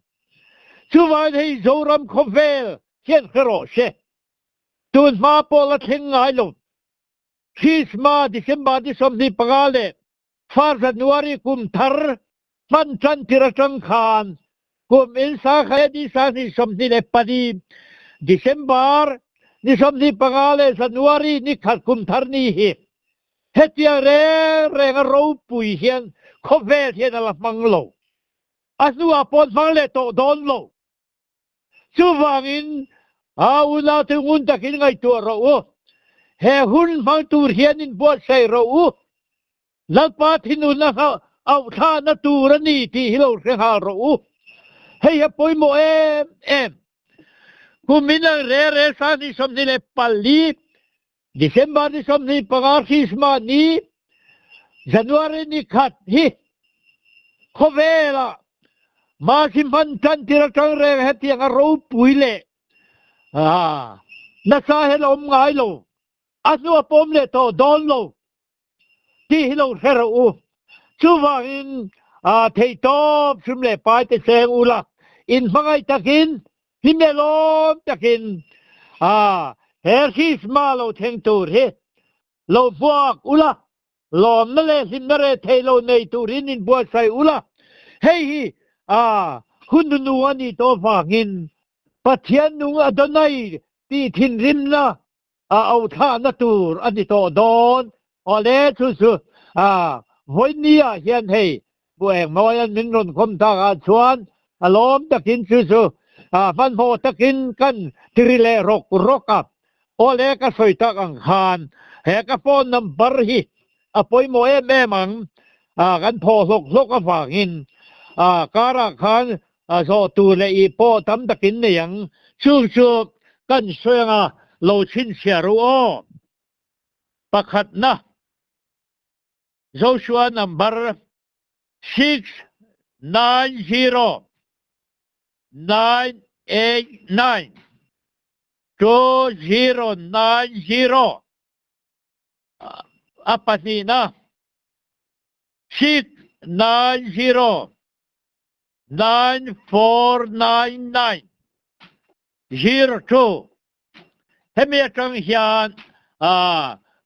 Chuvangin hei Zoram khawvel hian hre rawh se. Tun hma pawh la thleng ngai lo. Christmas December ni 25 leh Far January kum thar hman tan tir atang khan kum in sa kha ni 24 December ni 25 leh January ni khat kum thar ni hi hetiang reng reng a ropui hian khawvel hian a la hmang lo. A hnuah pawh an hmang leh tawh dawn lo. Chuvangin a unaute ngun takin ngaihtuah rawh u. He hun hmang tur hian inbuatsaih rawh u. Lalpa thinurna auhthlahna tur a ni tih hi lo hre nghal rawh u. Hei hi a pawimawh em em. Kumin ang re re 2024 December ni 25 Christmas ni, January ni khat hi khawvelah Masi hman tan tir atang reng hetiang a ropui leh nasa hian a awm ngai lo, a hnu a pawm leh tawh dawn lo tih hi lo hre rawh u. Chuvangin theihtawp hrim leh pai te seng ula, in hmangaih takin Hlim leh lawm takin he Christmas lo thleng tur hi lo hmuak ula, lawmna leh hlimna reh thei lo nei turin inbuatsaih ula, hei hi hun nunu a nih tawh vangin Pathian nung Adonai tih thinrimna a auhthlahna tur a ni tawh dawn. Awle chu chu vawiin ah hian hei Bu Engmawia'n min rawn khawm tak ah chuan a lawm takin chu chu hmanhmawh takin kan tiri leh rawk rawk a. Awle ka sawi tak ang khan he ka phone number hi a pawimawh em em ang kan phaw hlawk hlawk avangin karah khan zawh tur leh ih pawh tam takin nei ang. Chu chu kan sawi anga lo chhinchhiah ru aw. Pakhatna, Joshua number 690 989 2090 a pahnihna 690 9499 02 Hemi atang hian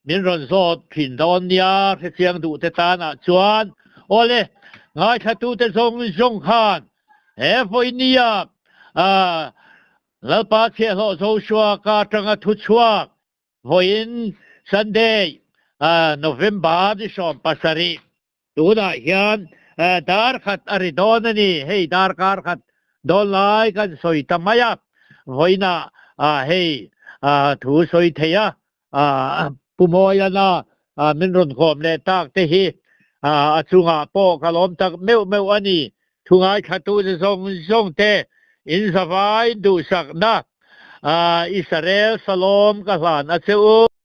min rawn zawt thin dawn nia hrechiang duh te tanah chuan awle ngaithlatute zawng zawng khan he vawinia. Lalpa chhiahhlawh Joshua ka atanga thu chhuak vawiin Sunday, November ni 17 tunah hian dar khat a ri dawn a ni. Hei darkar khat dawn lai kan sawi ta mai a, vawiinah hei thu sawi thei a, Pu Mawiana min rawn khawm leh tak te hi a chungah pawh ka lawm tak meuh meuh a ni. Thu ngaithlatute zawng zawng te in zavai duhsakna Israel Salom ka hlan a che u.